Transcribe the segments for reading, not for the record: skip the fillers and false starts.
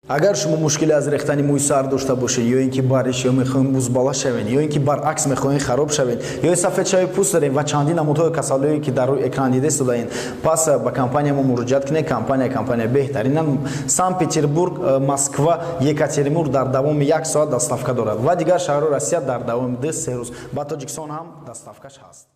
Агар шумо мушкиле аз рехтани мӯи сар дошта бошед, ё ин ки бариш, ё мехоҳем бузбала шавед, ё ин ки баръакс мехоҳем хароб шавед, ё сафедшави пӯст дорем ва чандин намудҳои касалиҳое ки дар рӯи экран дида истодаед, пас ба компания мо муроҷиат кунед. Компания беҳтарина. Санкт-Петербург, Москва, Екатеринбург дар давоми як соат доставка дорад ва дигар шаҳрҳои Россия дар давоми 2-3 рӯз. Ба Тоҷикистон ҳам доставкаш ҳаст.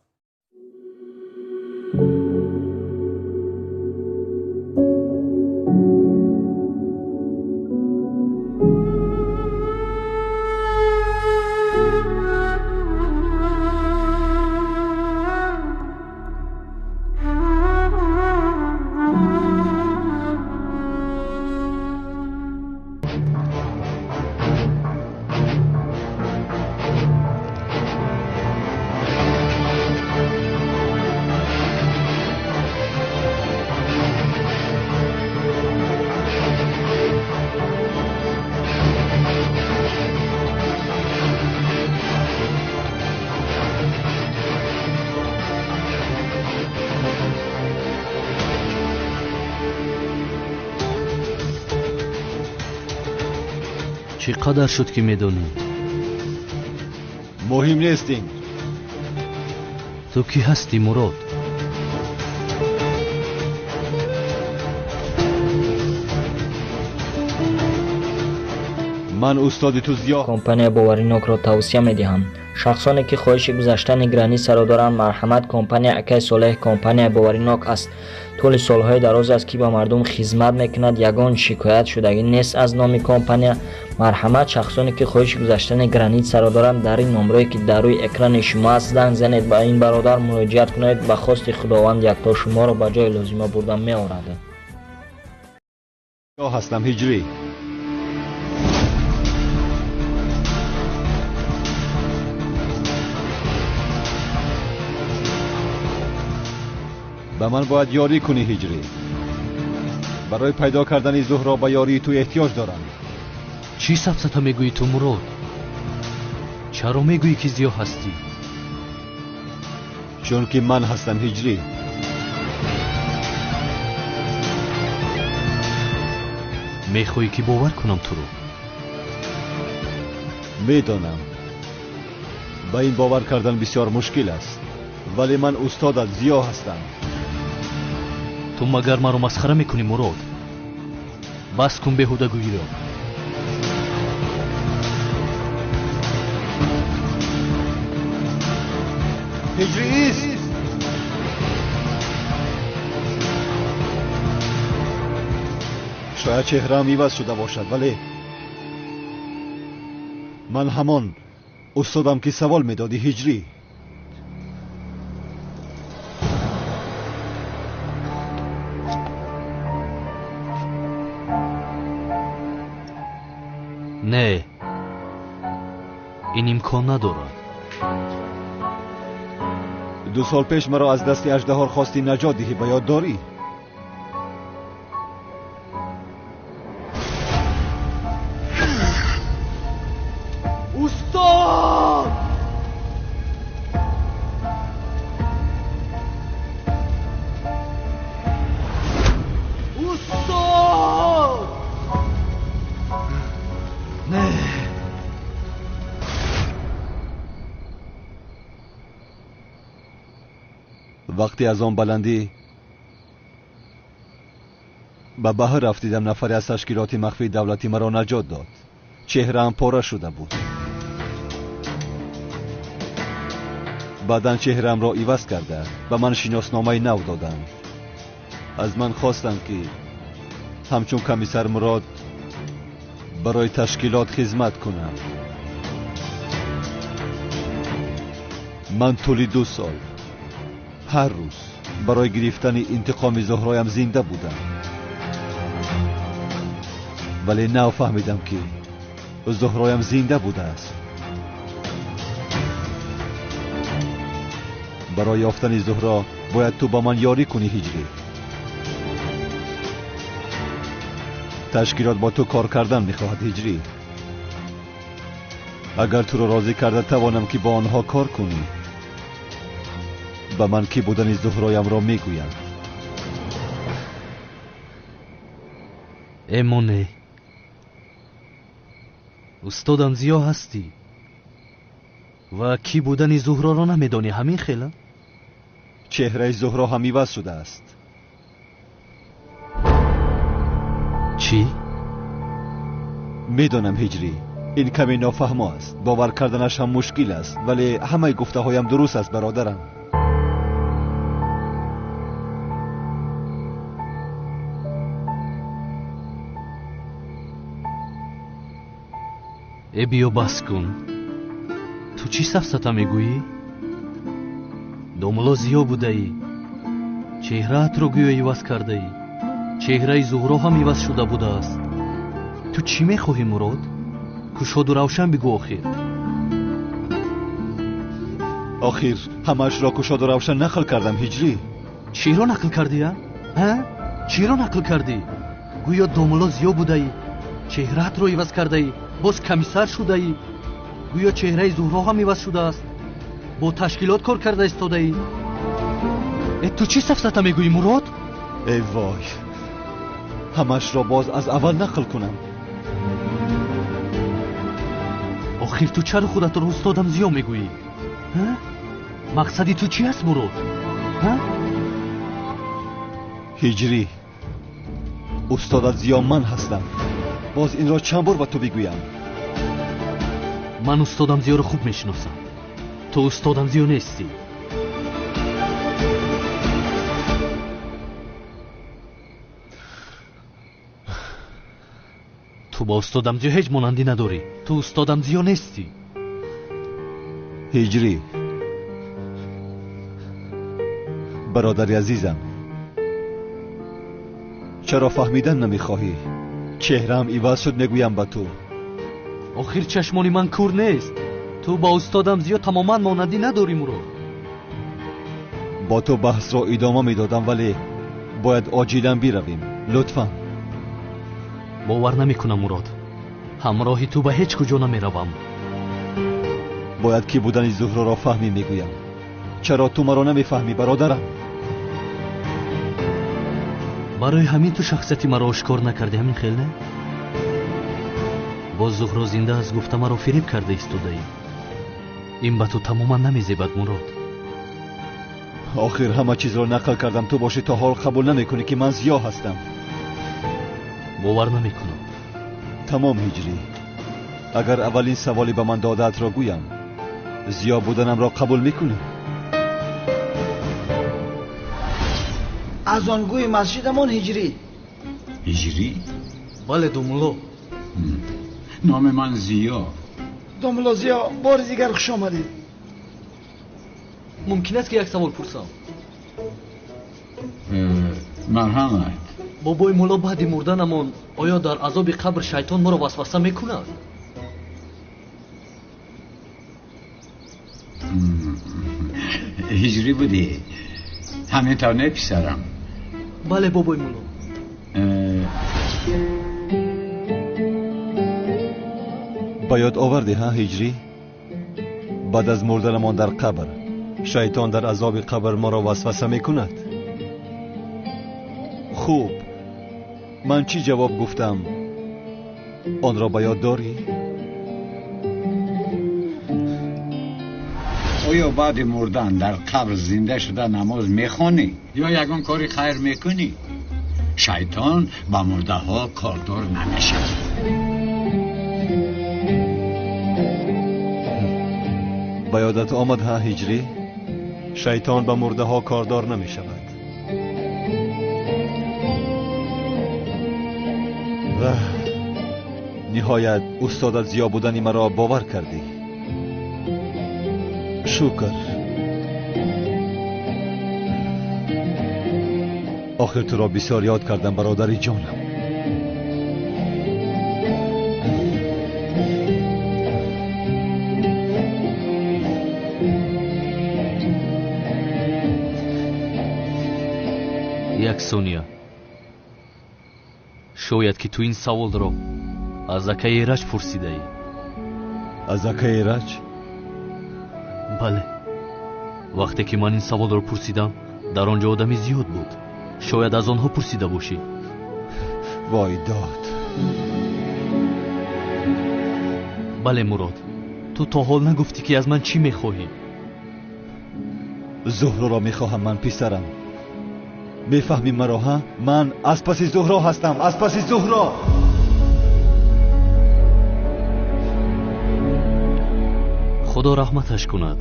Чӣ қадар шуд ки медонӣ? Муҳим нест ин. Ту кӣ ҳастӣ, Мурод? Ман устоди ту Зиё. Компания боваринокро тавсия медиҳам. Шахсоне ки хоҳиши гузаштани границаро доранд, марҳамат, компания Акай Солеҳ компания боваринок аст. Тӯли солҳои дароз аст ки ба мардум хизмат мекунад, ягон шикоят шудагӣ нест аз номи компания. Марҳамат, шахсоне ки хоҳиши гузаштани границаро доранд, дар ин номрое ки дар рӯи экрани шумо аст занг занед, ба ин бародар муроҷиат кунед, ба хости Худованд якто шуморо ба ҷои лозима бурда меорад. Ҳастам ҳиҷрӣ. Ба ман бояд ёрӣ кунӣ, ҳиҷрӣ. Барои пайдо кардани Зуҳро ба ёрии ту эҳтиёҷ дорам. Чӣ сафсата мегӯӣ ту, Мурод? Чаро мегӯӣ ки Зиё ҳастӣ? Чунки ман ҳастам, ҳиҷрӣ. Мехоҳӣ ки бовар кунам туро? Медонам, ба ин бовар кардан бисёр мушкил аст, вале ман устодат Зиё ҳастам. Ту магар маро масхара мекунӣ, Мурод? Бас кун беҳудагӯиро. Ҳиҷрӣ ист! Шояд чеҳраам иваз шуда бошад, вале ман ҳамон устодам ки савол медодӣ, ҳиҷрӣ. Не, ин имкон надорад. 2 сол пеш маро аз дасти аждаҳор хости наҷот диҳӣ, ба ёд дорӣ? Устод! Устод! Не. Вақте аз он баландӣ ба баҳр рафтидам, нафаре аз ташкилоти махфии давлатӣ маро наҷот дод. Чеҳраам пора шуда буд. Баъдан чеҳраамро иваз карда ба ман шиносномаи нав доданд. Аз ман хостанд ки ҳамчун комиссар Мурод барои ташкилот хизмат кунам. Ман тӯли 2 сол ҳар рӯз барои гирифтани интиқоми Зуҳроям зинда будам, вале нав фаҳмидам ки Зуҳроям зинда будааст. Барои ёфтани Зуҳро бояд ту ба ман ёрӣ кунӣ, ҳиҷрӣ. Ташкилот бо ту кор кардан мехоҳад, ҳиҷрӣ. Агар туро розӣ карда тавонам ки бо онҳо кор кунӣ, ба ман кӣ будани Зуҳроямро мегӯянд. Эмоне, Устодам Зиё ҳастӣ ва кӣ будани Зуҳроро намедонӣ, ҳамин хела? Чеҳраи Зуҳро ҳам иваз шудааст. Чӣ? Медонам ҳиҷрӣ, ин каме нофаҳмо аст, бовар карданаш ҳам мушкил аст, вале ҳамаи гуфтаҳоям дуруст аст, бародарам. Э биё бас кун. Ту чӣ сафсата мегӯӣ? Домулло Зиё будаӣ, чеҳраатро гӯё иваз кардаӣ, чеҳраи Зуҳро ҳам иваз шуда будааст. Ту чӣ мехоҳӣ, Мурод? Кушоду равшан бигӯ охир. Охир ҳамаашро кушоду равшан нақл кардам, ҳиҷрӣ. Чиро нақл кардӣ, а? Чиро нақл кардӣ? Гӯё домулло Зиё будаӣ, чеҳраатро иваз кардаӣ, боз комиссар шудаӣ, гӯё чеҳраи Зуҳро ҳам иваз шудааст, бо ташкилот кор карда истодаӣ. Э ту чӣ сафсата мегӯӣ, Мурод? Эй вой, ҳамаашро боз аз аввал нақл кунам. Охир ту чаро худатро устодам Зиё мегӯӣ? Мақсади ту чӣ аст, Мурод? Ҳиҷрӣ, устодат Зиё ман ҳастам. Боз инро чанд бор ба ту бигӯям? Ман устодам Зиёро хуб мешиносам. Ту устодам Зиё нестӣ. Ту бо устодам Зиё ҳеҷ монандӣ надорӣ. Ту устодам Зиё нестӣ. Ҳиҷрӣ, бародари азизам, чаро фаҳмидан намехоҳӣ? Чеҳраам иваз шуд, мегӯям ба ту. Охир чашмони ман кур нест. Ту бо устодам Зиё тамоман монандӣ надорӣ, Мурод. Бо ту баҳсро идома медодам, вале бояд оҷилан биравем. Лутфан. Бовар намекунам, Мурод. Ҳамроҳи ту ба ҳеҷ куҷо намеравам. Бояд ки будани Зуҳроро фаҳмӣ, мегӯям. Чаро ту маро намефаҳмӣ, бародарам? Барои ҳамин ту шахсияти маро ошкор накардӣ, ҳамин хел не? Боз Зуҳро зинда аст гуфта маро фиреб карда истодаӣ. Ин ба ту тамоман намезебад, Мурод. Охир ҳама чизро нақл кардам, ту бошӣ то ҳол қабул намекунӣ ки ман Зиё ҳастам. Бовар намекунам. Тамом, ҳиҷрӣ. Агар аввалин саволе ба ман додаатро гӯям, Зиё буданамро қабул мекунӣ? Аз он гӯи масҷидамон ҳиҷрӣ. Ҳиҷрӣ? Бале, домулло. Номи ман Зиё. Домулло Зиё, бори дигар хуш омадед. Мумкин аст ки як савол пурсам? Марҳамат. Бобои мулло баъди мурданамон оё дар азоби қабр шайтон моро васваса мекунад? Ҳиҷрӣ будӣ? Ҳамин тавр не, писарам? Бале, бобои мулло. Ба ёд овардӣ, ҳа, ҳиҷрӣ? Баъд аз мурданамон дар қабр шайтон дар азоби қабр моро васваса мекунад. Хуб, ман чӣ ҷавоб гуфтам? Онро ба ёд дорӣ? Оё баъди мурдан дар қабр зинда шуда намоз мехонӣ ё ягон кори хайр мекунӣ? Шайтон ба мурдаҳо кордор намешавад. Ба ёдат омад, ҳа, ҳиҷрӣ? Шайтон ба мурдаҳо кордор намешавад. Ва ниҳоят устодат Зиё будани маро бовар кардӣ. Шукр. Охир туро бисёр ёд кардам, бародари ҷонам. Як сония. Шояд ки ту ин саволро аз акаи Эраҷ пурсидаӣ. Аз акаи Эраҷ? Бале. Вақте ки ман ин саволро пурсидам, дар он ҷо одами зиёд буд. Шояд аз онҳо пурсида бошӣ. Вой дод. Бале Мурод, ту то ҳол нагуфтӣ ки аз ман чӣ мехоҳӣ? Зуҳроро мехоҳам ман, писарам. Мефаҳмӣ маро, ҳа? Ман аз паси Зуҳро ҳастам, аз паси Зуҳро. Худо раҳматаш кунад.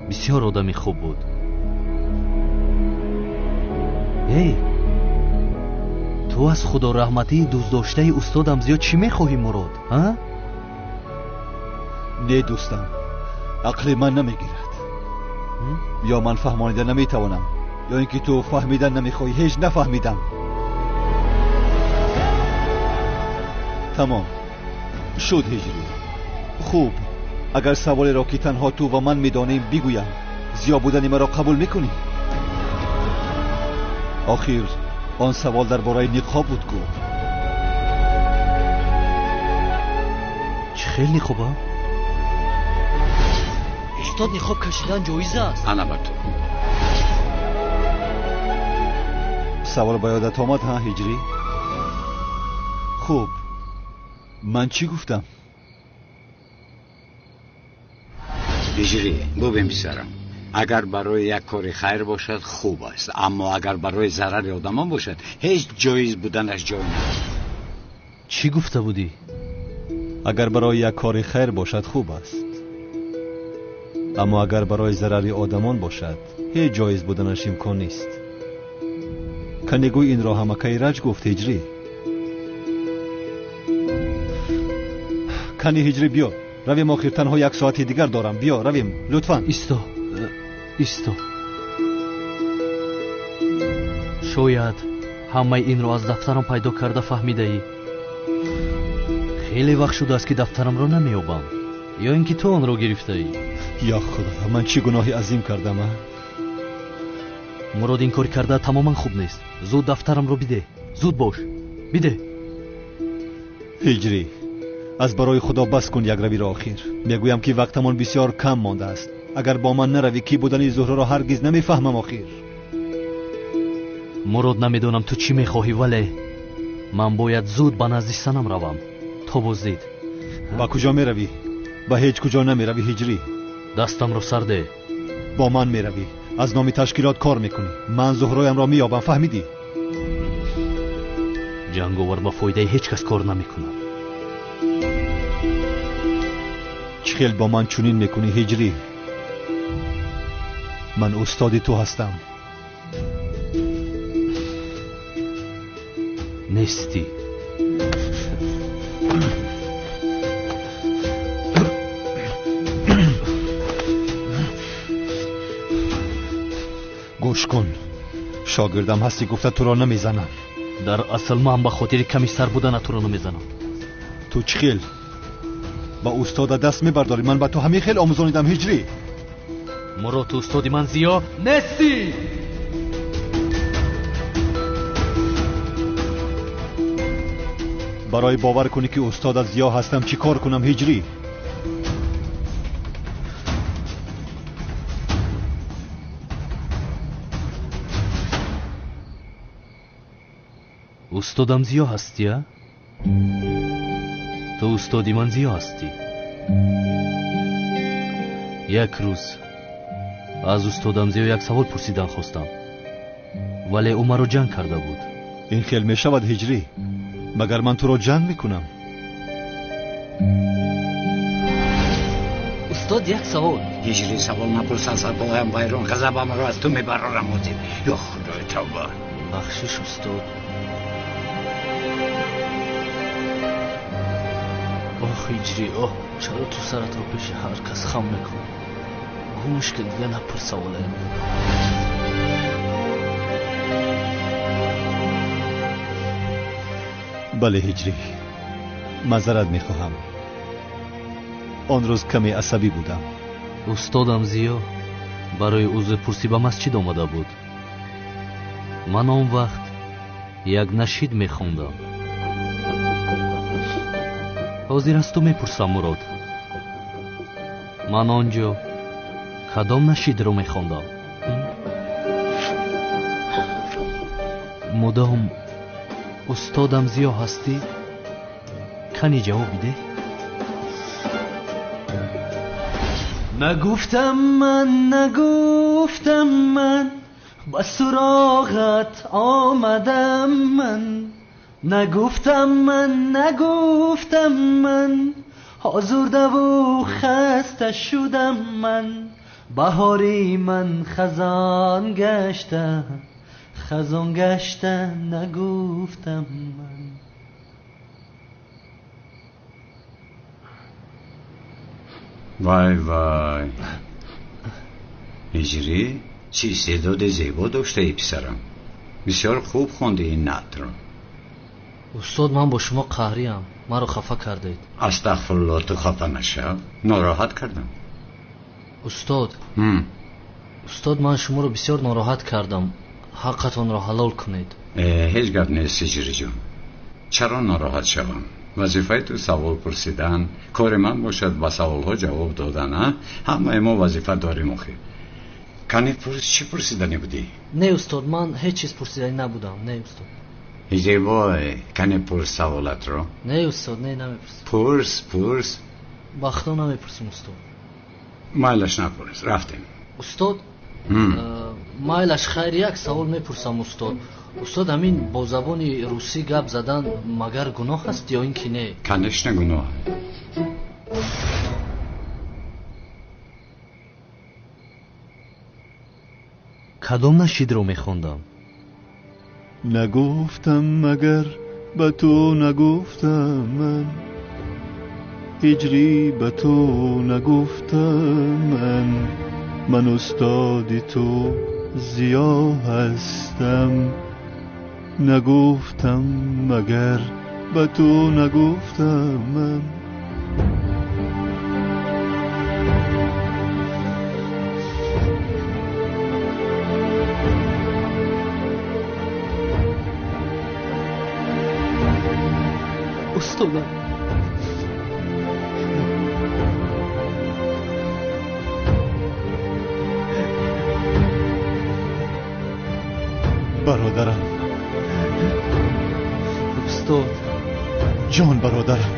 Бисёр одами хуб буд. Эй, ту аз худораҳматии дӯстдоштаи устодам зиёд чӣ мехоҳӣ, Мурод, ҳа? Не дӯстам, ақли ман намегирад. Ё ман фаҳмонида наметавонам, ё ин ки ту фаҳмидан намехоҳӣ. Ҳеҷ нафаҳмидам. Тамом шуд, Ҳиҷрӣ. Хуб, агар саволеро ки танҳо ту ва ман медонем бигӯям, зиё будани маро қабул мекунӣ? Охир он савол дар бораи ниқоб буд ку. Чӣ хел ниқоба? Устод, ниқоб кашидан ҷоиз аст? Ана ба ту. Савол ба ёдат омад, ҳа, Ҳиҷрӣ? Хуб, ман чӣ гуфтам? Ҳиҷрӣ, бубин писарам, агар барои як кори хайр бошад хуб аст, аммо агар барои зарари одамон бошад ҳеҷ ҷоиз буданаш ҷой надорад. Чӣ гуфта будӣ? Агар барои як кори хайр бошад хуб аст, аммо агар барои зарари одамон бошад ҳеҷ ҷоиз буданаш имкон нест. Кане гӯй инро ҳамакаи раҷ гуфт, Ҳиҷрӣ. Кани Ҳиҷрӣ, биё равем, охир танҳо як соати дигар дорам. Биё равем, лутфан. Исто, исто. Шояд ҳамаи инро аз дафтарам пайдо карда фаҳмидаӣ. Хеле вақт шудааст ки дафтарамро намеёбам. Ё ин ки ту онро гирифтаӣ? Ё Худо, ман чӣ гуноҳи азим кардам, а? Мурод, ин кори карда тамоман хуб нест. Зуд дафтарамро бидеҳ. Зуд бош, бидеҳ. Ҳиҷрӣ, аз барои Худо бас кун як равиро охир. Мегӯям ки вақтамон бисёр кам мондааст. Агар бо ман наравӣ, кӣ будани Зуҳроро ҳаргиз намефаҳмам охир. Мурод, намедонам ту чӣ мехоҳӣ, вале ман бояд зуд ба назди санам равам то боздид. Ба куҷо меравӣ? Ба ҳеҷ куҷо намеравӣ, Ҳиҷрӣ. Дастамро сар деҳ. Бо ман меравӣ. Аз номи ташкилот кор мекунӣ. Ман Зуҳроямро меёбам, фаҳмидӣ? Ҷанговар ба фоидаи ҳеҷ кас кор намекунад. Чӣ хел бо ман чунин мекунӣ, Ҳиҷрӣ? Ман устоди ту ҳастам. Нестӣ. Гӯш кун, шогирдам ҳастӣ гуфта туро намезанам. Дар асл ман ба хотири комиссар будана туро намезанам. Ту чӣ хел ба устода даст мебардорӣ? Ман ба ту ҳамин хел омӯзонидам, Ҳиҷрӣ. Мурод, ту устоди ман зиё нестӣ. Барои бовар кунӣ ки устодат зиё ҳастам чӣ кор кунам, Ҳиҷрӣ? Устодам зиё ҳастӣ, а? Ту устоди ман зиё ҳастӣ. Як рӯз аз устодам зиё як савол пурсидан хостам, вале ӯ маро ҷанг карда буд. Ин хел мешавад, Ҳиҷрӣ? Магар ман туро ҷанг мекунам? Устод, як савол. Ҳиҷрӣ, савол напурс, асабоям вайрон, ғазабамро аз ту мебарорам ҳозир. Ё Худои тавба. Бахшиш, устод. Оҳ, Ҳиҷрӣ, оҳ, чаро ту саратро пеши ҳар кас хам мекунӣ? Гӯш ки дига напурс саволаям. Бале, Ҳиҷрӣ, маъзарат мехоҳам. Он рӯз каме асабӣ будам. Устодам зиё барои узрпурсӣ ба масҷид омада буд. Ман он вақт як нашид мехондам. Ҳозир аз ту мепурсам, Мурод, ман он ҷо кадом нашидро мехондам? Мудом устодам зиё ҳастӣ? Кани ҷавоб бидеҳ. Нагуфтам ман, нагуфтам ман, ба суроғат омадам ман. Нагуфтам ман, нагуфтам ман, озурдаву хаста шудам ман. Баҳори ман хазон гашта, хазон гашта, нагуфтам ман. Вай вай, ҳиҷрӣ, чӣ истеъдоди зебо доштаи писарам. Бисёр хуб хонди ин наътро. Устод, ман бо шумо қаҳриям, маро хафа кардед. Астағфирулло, ту хафа нашав, нороҳат кардам. Устод, устод, ман шуморо бисёр нороҳат кардам, ҳаққатонро ҳалол кунед. Ҳеҷ гап нест ҳиҷриҷон, чаро нороҳат шавам? Вазифаи ту савол пурсидан, кори ман бошад ба саволҳо ҷавоб додан. Ҳамаи мо вазифа дорем охир. Кани пурс, чӣ пурсиданӣ будӣ? Не устод, ман ҳеҷ чиз пурсиданӣ набудам. Не устод. Ҳиҷрибой, кани пурс саволатро. Не устод, не, намепурсам. Пурс, пурс. Ба худо намепурсам устод. Майлаш напурс, рафтем. Устод, майлаш хайр, як савол мепурсам устод. Устод, ҳамин бо забони русӣ гап задан магар гуноҳ аст ё ин ки не? Конечно гуноҳ. Кадом нашидро мехондам? Нагуфтам магар ба ту нагуфтам ман, ҳиҷрӣ ба ту нагуфтам ман, ман устоди ту зиё ҳастам. Нагуфтам магар ба ту нагуфтам ман. Устодам, бародарам. Устод. Ҷон бародарам.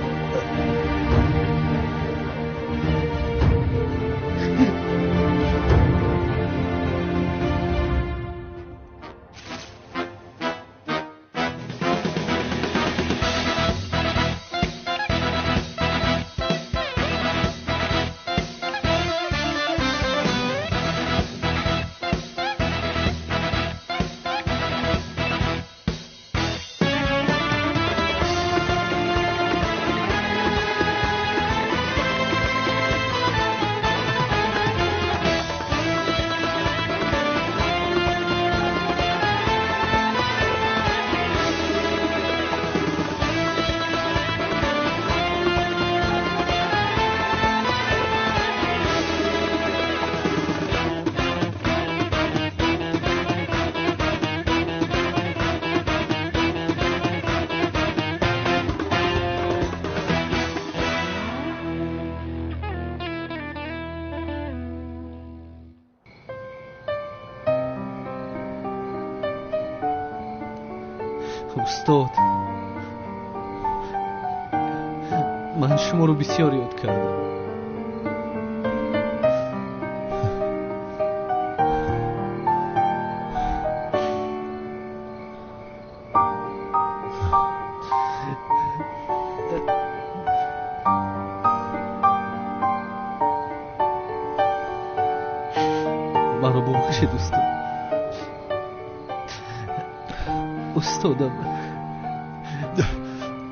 Устод, ман шуморо бисёр ёд кардам. Маро бубахшед устод. Устодам.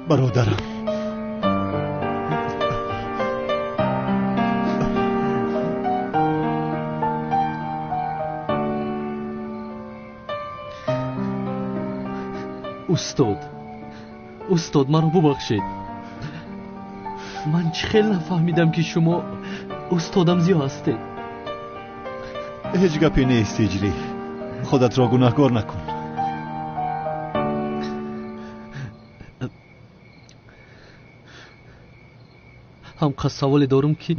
Бародарам. Устод, устод, маро бубахшед. Ман чӣ хел нафаҳмидам ки шумо устодам зиё ҳастед. Ҳеҷ гапе нест ҳиҷрӣ, худатро гунаҳкор накун. Ҳамқа саволе дорум ки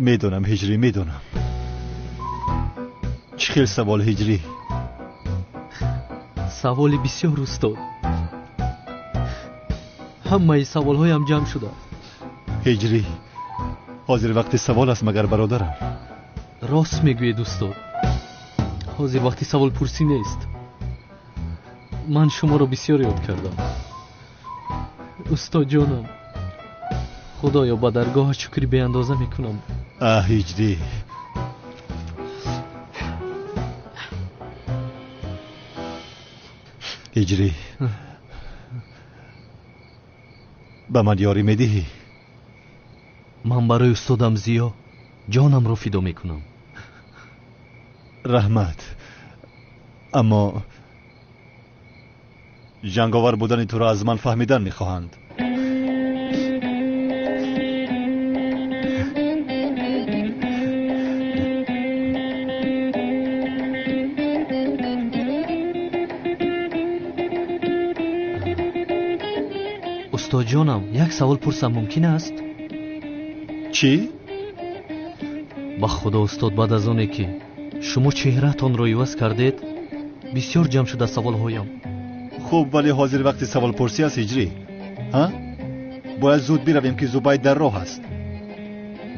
медонам ҳиҷрӣ, медонам. Чӣ хел савол ҳиҷрӣ? Саволи бисёр устод. Ҳамаи саволҳоям ҷамъ шудааст. Ҳиҷрӣ, Ҳозир вақти савол аст магар бародарам? Рост мегӯед устод. Ҳозир вақти саволпурсӣ нест. Ман шуморо бисёр ёд кардам. Устод ҷонам, худоё ба даргоҳат шукри беандоза мекунам. Аҳ Ҳиҷрӣ, Ҳиҷрӣ, ба ман ёрӣ медиҳӣ? Ман барои устодам Зиё ҷонамро фидо мекунам. Раҳмат, аммо ҷанговар будани туро аз ман фаҳмидан мехоҳанд. Устод ҷонам, як савол пурсам мумкин аст? Чӣ? Ба худо устод, баъд аз оне ки шумо чеҳраатонро иваз кардед, бисёр ҷамъ шуда саволҳоям. Хуб, вале ҳозир вақти саволпурсӣ аст Ҳиҷрӣ. Ҳа? Бояд зуд биравем ки Зубайд дар роҳ аст.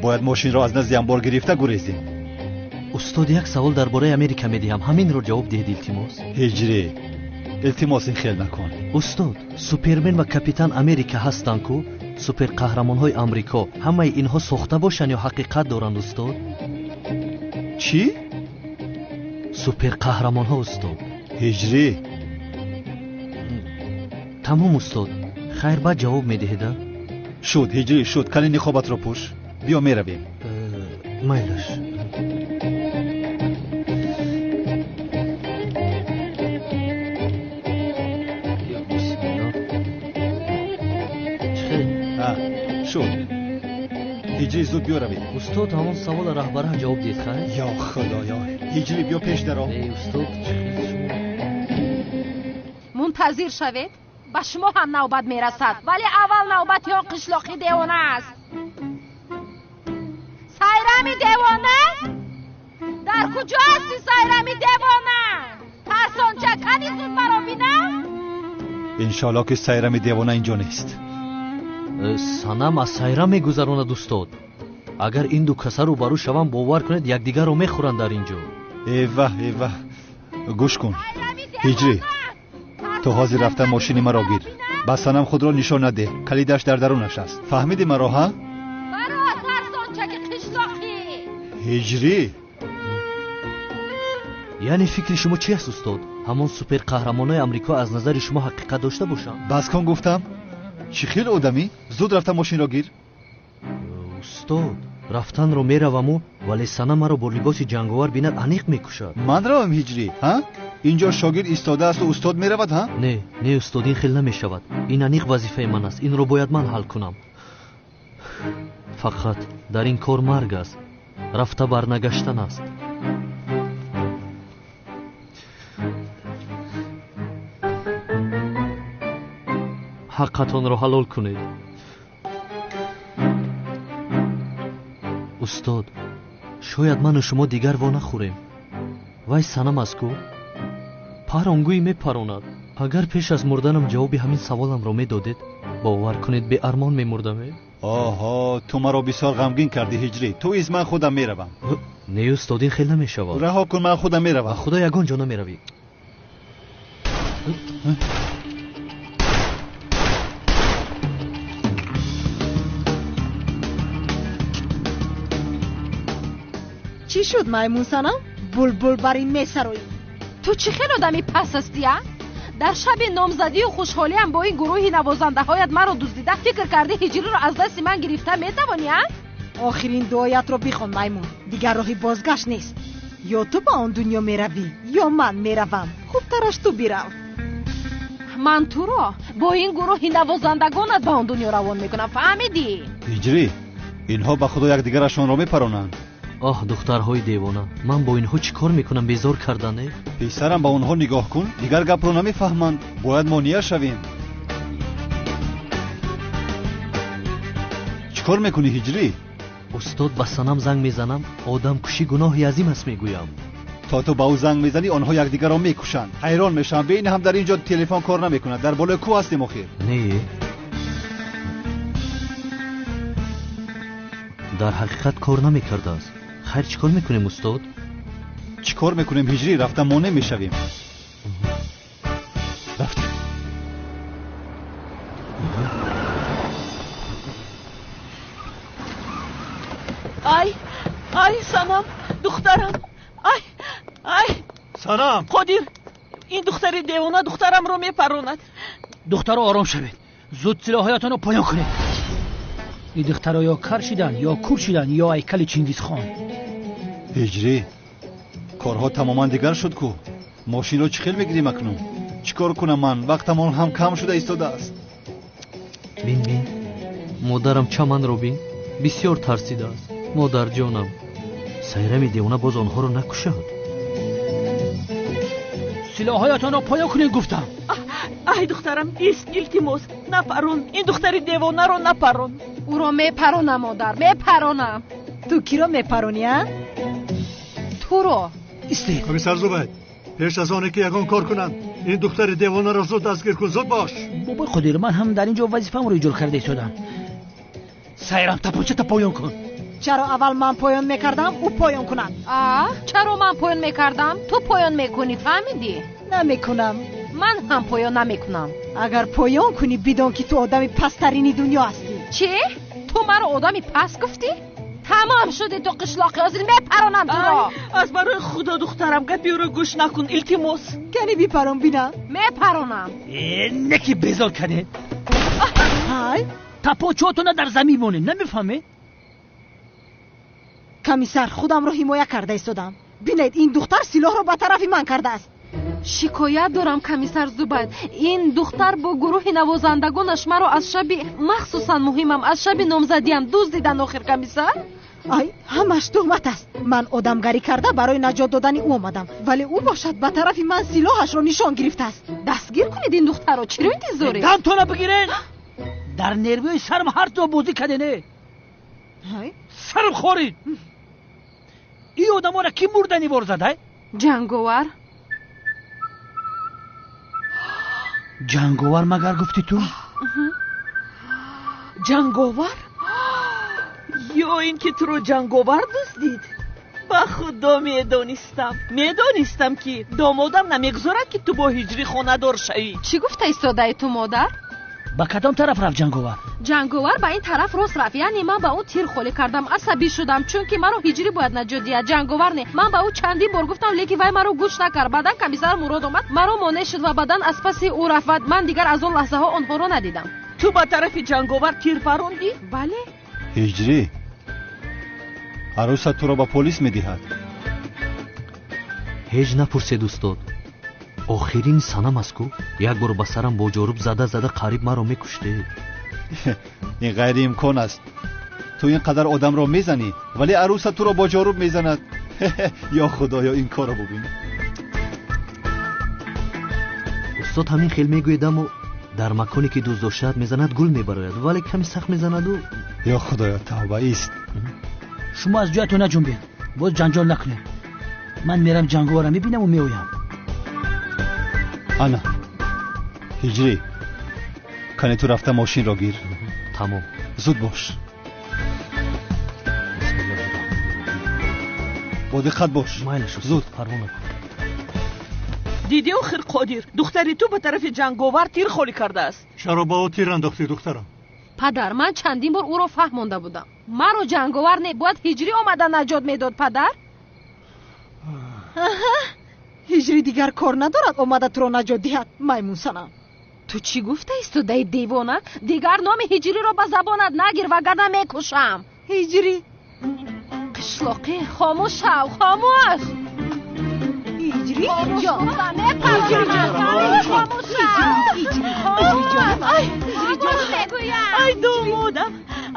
Бояд мошинро аз назди амбор гирифта гурезем. Устод, як савол дар бораи Америка медиҳам, ҳаминро ҷавоб диҳед илтимос. Ҳиҷрӣ, илтимос ин хел накун. Устод, Супермен ва Капитан Америка ҳастанд ку? Суперқаҳрамонҳои Амрико. Ҳамаи инҳо сохта бошанд ё ҳақиқат доранд устод? Чӣ? Суперқаҳрамонҳо устод. Ҳиҷрӣ. Тамом устод, хайр, баъд ҷавоб медиҳед? Шуд Ҳиҷрӣ, шуд. Кани ниқобатро пӯш, биё меравем. Майлаш. Шуд Ҳиҷрӣ, зуд биё равем. Устод, ҳамон савола раҳбара ҷавоб диҳед хайр? Ё худоё, Ҳиҷрӣ биё пеш даро. Эй устод, чӣ хел шумо? Мунтазир шавед, ба шумо ҳам навбат мерасад, вале аввал навбати он қишлоқи девона аст. Сайрами девона? Дар куҷо ҳасти сайрами девона? Тарсонча, кани зуд маро бинам? Иншоалло ки сайрами девона инҷо нест. Санам аз сайра мегузаронад устод. Агар ин ду каса рӯбарӯ шаванд, бовар кунед, якдигарро мехӯранд дар ин ҷо. Эваҳ, эваҳ, гӯш кун Ҳиҷрӣ, ту ҳозир рафта мошини маро гир. Ба Санам худро нишон надеҳ, калидаш дар дарунаш аст. Фаҳмидӣ маро, ҳа? Баро тарсончаки қишлоқӣ. Ҳиҷрӣ, яъне фикри шумо чи аст устод? Ҳамон суперқаҳрамонои Амрико аз назари шумо ҳақиқат дошта бошанд? Бас кун гуфтам. Чӣ хел одамӣ? Зуд рафта мошинро гир. Устод, рафтанро мераваму, вале Сана маро бо либоси ҷанговар бинад, аниқ мекушад. Ман равам Ҳиҷрӣ, ҳа? Инҷо шогирд истодаасту устод меравад, ҳа? Не, не устод, ин хел намешавад. Ин аниқ вазифаи ман аст, инро бояд ман ҳал кунам. Фақат дар ин кор марг аст, рафта барнагаштан аст. Ҳаққатонро ҳалол кунед. Устод, шояд ману шумо дигар во нахӯрем. Вай Санам аст ку? Паронгӯй мепаронад. Агар пеш аз мурданам ҷавоби ҳамин саволамро медодед, бовар кунед, беармон мемурдам. Оҳо, ту маро бисёр ғамгин кардӣ Ҳиҷрӣ. Ту из ман худам меравам. Не устод, ин хел намешавад. Раҳо кун, ман худам меравам. Худо, ягон ҷо намеравӣ. Чӣ шуд маймун Санам? Булбул бар ин месароӣ. Ту чӣ хел одами пас ҳастӣ, а? Дар шаби номзадию хушҳолиам бо ин гурӯҳи навозандаҳоят маро дуздида фикр кардӣ Ҳиҷриро аз дасти ман гирифта метавонӣ, а? Охирин дуоятро бихон маймун, дигар роҳи бозгашт нест. Ё ту ба он дунё меравӣ, ё ман меравам. Хубтараш ту бирав. Ман туро бо ин гурӯҳи навозандагонат ба он дунё равон мекунам, фаҳмидӣ? Ҳиҷрӣ, инҳо ба худо якдигарашонро мепаронанд. Оҳ, духтарҳои девона, ман бо инҳо чӣ кор мекунам? Безор кардане? Писарам, ба онҳо нигоҳ кун, дигар гапро намефаҳманд. Бояд монеа шавем. Чӣ кор мекунӣ Ҳиҷрӣ? Устод, ба Санам занг мезанам, одамкушӣ гуноҳи азим аст мегӯям. То ту ба ӯ занг мезанӣ, онҳо якдигарро мекушанд. Ҳайрон мешавам, бе ин ҳам дар ин ҷо телефон кор намекунад. Дар болои кӯҳ ҳастем охир. Не, Дар ҳақиқат кор намекардааст. Хайр, чӣ кор мекунем, устод? Чӣ кор мекунем, Ҳиҷрӣ? Рафта монеъ мешавем. Рафтем. Ай, ай, Санам, духтарам. Ай, ай. Санам. Қодир, ин духтари девона духтарамро мепаронад. Духтаро, ором шавед. Зуд силоҳҳоятонро поён кунед. Ин духтаро ё кар шидан, ё кур шидан, ё ҳайкали Чингизхон. Ҳиҷрӣ, корҳо тамоман дигар шуд ку. Мошинро чӣ хел мегирим акнун? Чӣ кор кунам ман? Вақтамон ҳам кам шуда истодааст. Бин, бин, модарам чаманро бин, бисёр тарсидааст. Модарҷонам, Сайрами девона боз онҳоро накушад. Силоҳҳоятонро поён кунед, гуфтам. Ай, духтарам, ист, илтимос, напарон. Ин духтари девонаро напарон. Ӯро мепаронам, модар, мепаронам. Ту киро мепаронӣ, а? Туро. Истед. Комиссар Зубайд, пеш аз оне ки ягон кор кунанд, ин духтари девонаро зуд дастгир кун, зуд бош. Бобои Қодир, ман ҳам дар ин ҷо вазифаамро иҷро карда истодам. Сайрам, тапончата поён кун. Чаро аввал ман поён мекардам, ӯ поён кунад? А, чаро ман поён мекардам, ту поён мекунӣ, фаҳмидӣ? Намекунам. Ман ҳам поён намекунам. Агар поён кунӣ, бидон ки ту одами пасттарини дунё ҳастӣ. Чӣ? Ту маро одами паст гуфтӣ? Тамом шуди ту қишлоқӣ, ҳозир мепаронам туро. Аз барои худо, духтарам, гапи ӯро гӯш накун, илтимос. Кани бипарон, бинам. Мепаронам. Не ки безор кардед. Ҳай. Тапочотона дар замин монед, намефаҳмед? Комиссар, худамро ҳимоя карда истодам. Бинед, ин духтар силоҳро ба тарафи ман кардааст. Шикоят дорам, комиссар Зубайд. Ин духтар бо гурӯҳи навозандагонаш маро аз шаби махсусан муҳимам, аз шаби номзадиам дуздидан охир, комиссар. Ай, ҳамаш туҳмат аст. Ман одамгарӣ карда барои наҷот додани ӯ омадам, вале ӯ бошад ба тарафи ман силоҳашро нишон гирифтааст. Дастгир кунед ин духтарро, чиро интизоред? Дамтона бигиред. Дар нервиҳои сарам ҳар ҷо бозӣ кардене. Сарам хорид. Ин одаморо ки мурдани вор зада? Ҷанговар. Ҷанговар магар гуфтӣ ту? Ҷанговар? Ё ин ки туро ҷанговар дуздид? Ба худо медонистам, медонистам ки домодам намегузорад ки ту бо Ҳиҷрӣ хонадор шавӣ. Чӣ гуфта истодаи ту, модар? Ба кадом тараф рафт ҷанговар? Ҷанговар ба ин тараф рост рафт. Яъне ман ба ӯ тир холӣ кардам, асабӣ шудам, чунки маро Ҳиҷрӣ бояд наҷот диҳад, ҷанговар не. Ман ба ӯ чандин бор гуфтам, лекин вай маро гӯш накард. Баъдан комиссар Мурод омад, маро монеъ шуд ва баъдан аз паси ӯ рафт ва ман дигар аз он лаҳзаҳо онҳоро надидам. Ту ба тарафи ҷанговар тир парондӣ? Бале. Ҳиҷрӣ, арӯсат туро ба полис медиҳад. Ҳеҷ напурсед, устод. Охирин санам аст ку. Як бор ба сарам бо ҷоруб зада зада қариб маро мекуштед. Ин ғайриимкон аст. Ту ин қадар одамро мезанӣ, вале арӯсат туро бо ҷоруб мезанад. Ё худоё, ин корро бубин. Устод, ҳамин хел мегӯед, аммо дар маконе ки дӯст доштаат мезанад, гул мебарояд, вале ками сахт мезанаду. Ё худоё, тавба, ист. Шумо аз ҷоятон наҷунбед, боз ҷанҷол накунед. Ман мерам ҷанговарро мебинаму меоям. Ана, Ҳиҷрӣ, кане ту рафта мошинро гир. Тамом. Зуд бош. Бо диққат бош. Майлаш, зуд. Парво накун. Дидӣ охир, Қодир, духтари ту ба тарафи ҷанговар тир холӣ кардааст. Чаро ба ӯ тир андохтӣ, духтарам? Падар, ман чандин бор ӯро фаҳмонда будам. Маро ҷанговар не, бояд Ҳиҷрӣ омада наҷот медод, падар. Аҳа, Ҳиҷрӣ дигар кор надорад омада туро наҷот диҳад, маймун санам. Ту чӣ гуфта истодаи, девона? Дигар номи Ҳиҷриро ба забонат нагир, вагарна мекушам. Ҳиҷрӣ. Қишлоқӣ, хомӯш шав, хомӯш. Ҳиҷрӣ ҷон. Ай, домодам,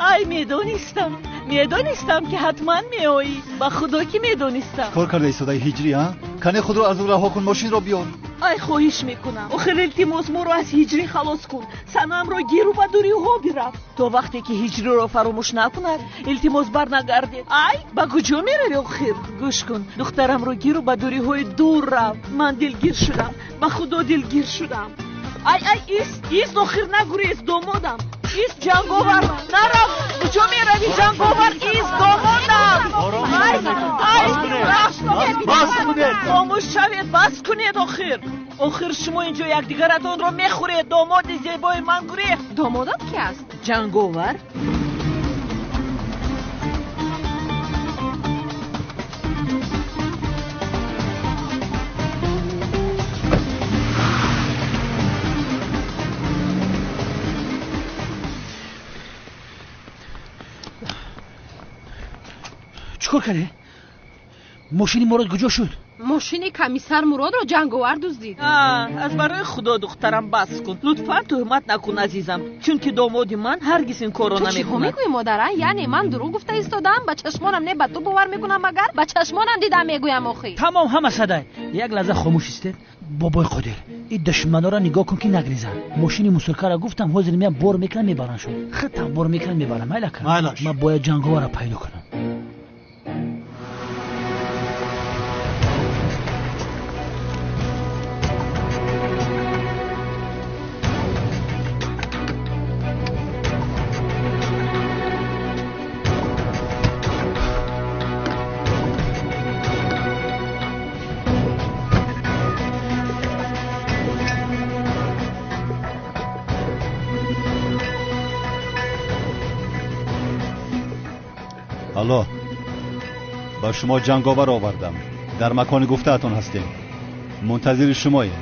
ай, медонистам, медонистам ки ҳатман меоӣ. Ба худо ки медонистам. Кор карда истодаи, Ҳиҷрӣ, а? Кане худро аз ӯ раҳо кун, мошинро биёр. Ай, хоҳиш мекунам, охир илтимос, моро аз Ҳиҷрӣ халос кун. Санамро гиру ба дуриҳо бирав. То вақте ки Ҳиҷриро фаромӯш накунад, илтимос, барнагардед. Ай, ба куҷо меравӣ охир? Гӯш кун, духтарамро гиру ба дуриҳои дур рав. Ман дилгир шудам, ба худо дилгир шудам. Ай, ай, ист, ист, охир нагурез, домодам. Ист, ҷанговар, нарав. куҷо меравӣ, ҷанговар? Ист, домодам! Бас кунед! Хомӯш шавед, бас кунед охир! Охир шумо инҷо якдигаратонро мехӯред. Домоди зебои ман гурехт. Домодат ки аст? Ҷанговар. Чӣ кор кардӣ? Мошини Мурод куҷо шуд? Мошини комиссар Муродро ҷанговар дуздид. Аз барои худо, духтарам, бас кун. Лутфан туҳмат накун, азизам, чунки домоди ман ҳаргиз ин корро Ту чиҳо намекунад. мегӯӣ, модара? Яъне ман дурӯғ гуфта истодам? Ба чашмонам не, ба ту бовар мекунам, магар ба чашмонам дидам мегӯям охи. Тамом, ҳама садай. Як лаҳза хомӯш истед. Бобои Қодир, ин душманора нигоҳ кун, ки нагризанд. Мошини мусуркаро гуфтам, ҳозир меям, бор мекунам, мебаранд шуд. Хитам бор мекунам, мебарам. Майлака. Майлаш. Ман бояд ҷанговарро пайдо кунам. Алло, ба шумо ҷанговар овардам. Дар макони гуфтаатон ҳастем. Мунтазири шумоем.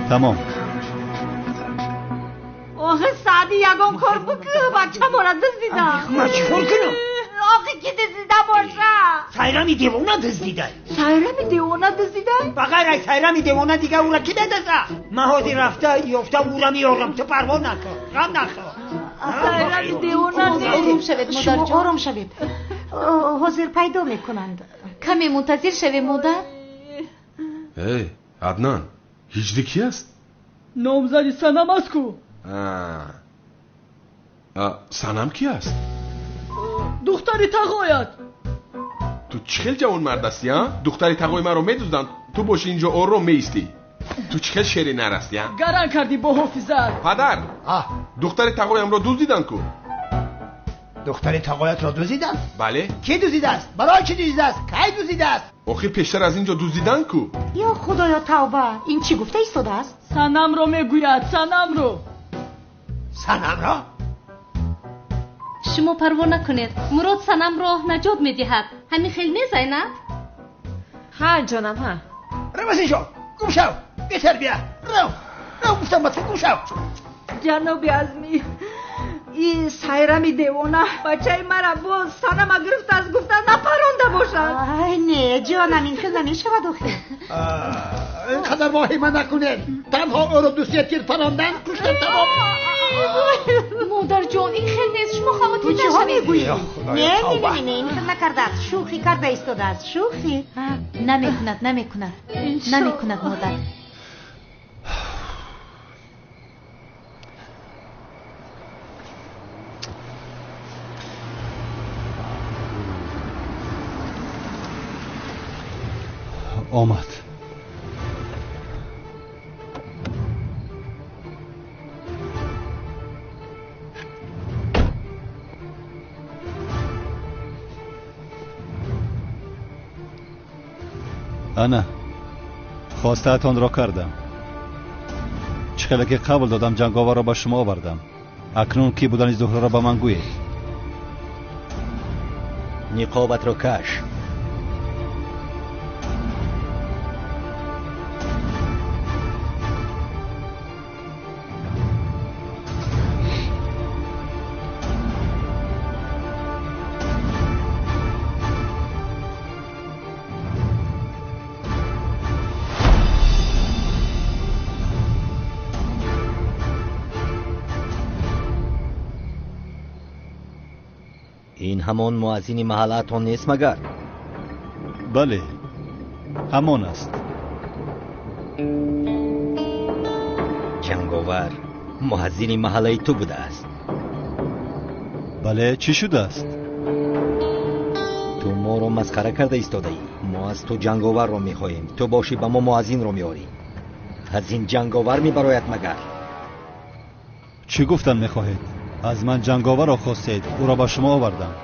Тамом. Охи, Саъди, ягон кор бикӯ, бачамора дуздида. Ман чӣ кор кунам? Охи, ки дуздида боша? Сайрами девона дуздида. Сайрами девона дуздида? Ба ғайр аз Сайрами девона дига ӯра ки медузда? Ман ҳозир рафта ёфта ӯра меорам. Ту парво накун, ғам нахӯр. Сайрами девона. Ором шавед, модарҷон, ором шавед. Ҳозир пайдо мекунанд. Каме мунтазир шавем, модар. Эй, Аднан, ҳиҷри ки аст? Номзади Санам аст ку. Санам ки аст? Духтари тағоят. Ту чӣ хел ҷавонмард ҳастӣ, а? Духтари тағои маро медузданд, ту боши инҷо ором меистӣ. Ту чӣ хел шери нар ҳастӣ, а? Гаран кардӣ бо ҳофизат. Падар, духтари тағоямро дуздиданд ку. Духтари тағоятро дуздиданд? Бале. Кӣ дуздидааст? Барои чӣ дуздидааст? Кай дуздидааст? Охир пештар аз инҷо дуздиданд ку. Ё худоё, тавба! Ин чӣ гуфта истодааст? Санамро мегӯяд, Санамро. Санамро? Шумо парво накунед, Мурод Санамро наҷот медиҳад. Ҳамин хел не, Зайнаб? Ҳа, ҷонам, ҳа. Рав аз инҷо, гум шав, бетарбия. Рав, рав, гуфтам ба ту, гум шав. Ҷаноби Азмӣ, ин Сайрами девона бачаи мара боз Санама гирифтааст, гуфта напаронда бошад. Ай, не, ҷонам, ин хел намешавад охир. Ин қадар воҳима накунед. Танҳо ӯро ду-се тир парондан, куштан, тамом. Модарҷон, ин хел нест, шумо Ту хавотир чиҳо нашавед. мегӯӣ? Ё худоё, Не, не, тавба. не, не, ин хел накардааст, шӯхӣ карда истодааст, шӯхӣ. Намекунад, намекунад, намекунад, модар. Омад. Ана, хостаатонро кардам. Чӣ хеле ки қабл додам, ҷанговарро ба шумо овардам. Акнун кӣ будани Зуҳроро ба ман гӯед. Ниқобатро каш. Ин ҳамон муаззини маҳаллаатон нест магар? Бале, ҳамон аст. Ҷанговар муаззини маҳаллаи ту будааст. Бале, чӣ шудааст? Ту моро масхара карда истодаӣ. Мо аз ту ҷанговарро мехоҳем, ту бошӣ ба мо муаззинро меорӣ. Аз ин ҷанговар мебарояд магар? Чӣ гуфтан мехоҳед? Аз ман ҷанговарро хостед, ӯро ба шумо овардам.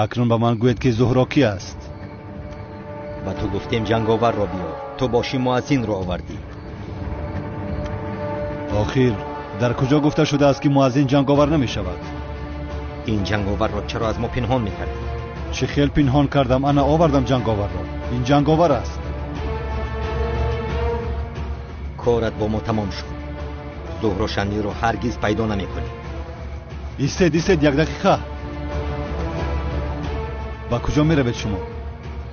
Акнун ба ман гӯед, ки Зуҳро кӣ аст? Ба ту гуфтем ҷанговарро биёр, ту бошӣ муаззинро овардӣ. Охир дар куҷо гуфта шудааст, ки муаззин ҷанговар намешавад? Ин ҷанговарро чаро аз мо пинҳон мекардӣ? Чӣ хел пинҳон кардам? Ана овардам ҷанговарро. Ин ҷанговар аст. Корат бо мо тамом шуд. Зуҳро Шанлиро ҳаргиз пайдо намекунӣ. Истед, истед, як дақиқа. Ба куҷо меравед шумо?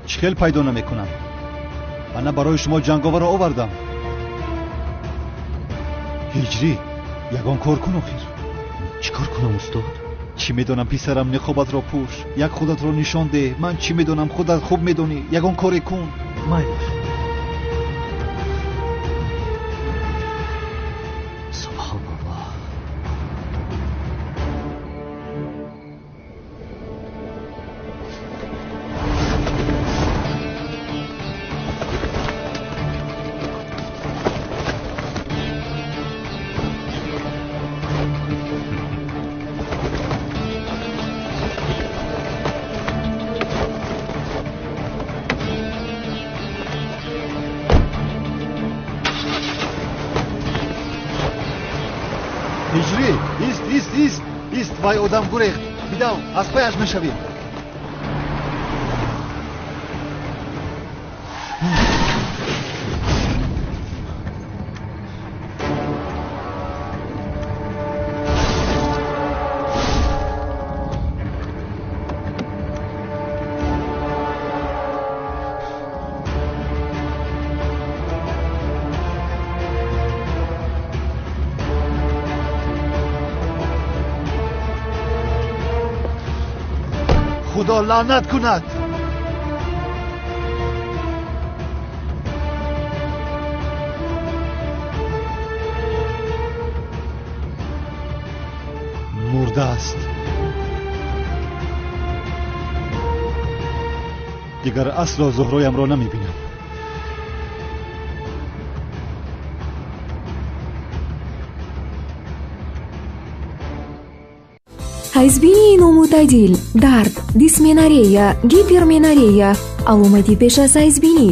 Чӣ хел пайдо намекунам? Ана барои шумо ҷанговарро овардам. Ҳиҷрӣ, ягон кор кун охир. Чӣ кор кунам, устод? Чӣ медонам, писарам, ниқобатро пӯш, як худатро нишон деҳ. Ман чӣ медонам, худат хуб медонӣ. Ягон коре кун. Майлаш. Субҳоналлоҳ. Ҳиҷрӣ, ист, ист, ист, ист, вай одам гурехт. Бидав, аз паяш мешавем. Худо лаънат кунад. Мурда аст. Дигар асло Зуҳроямро намебинам. Ҳайзбинии номӯътадил, дард, дисменорея, гиперменорея, аломати пеш аз ҳайзбинӣ.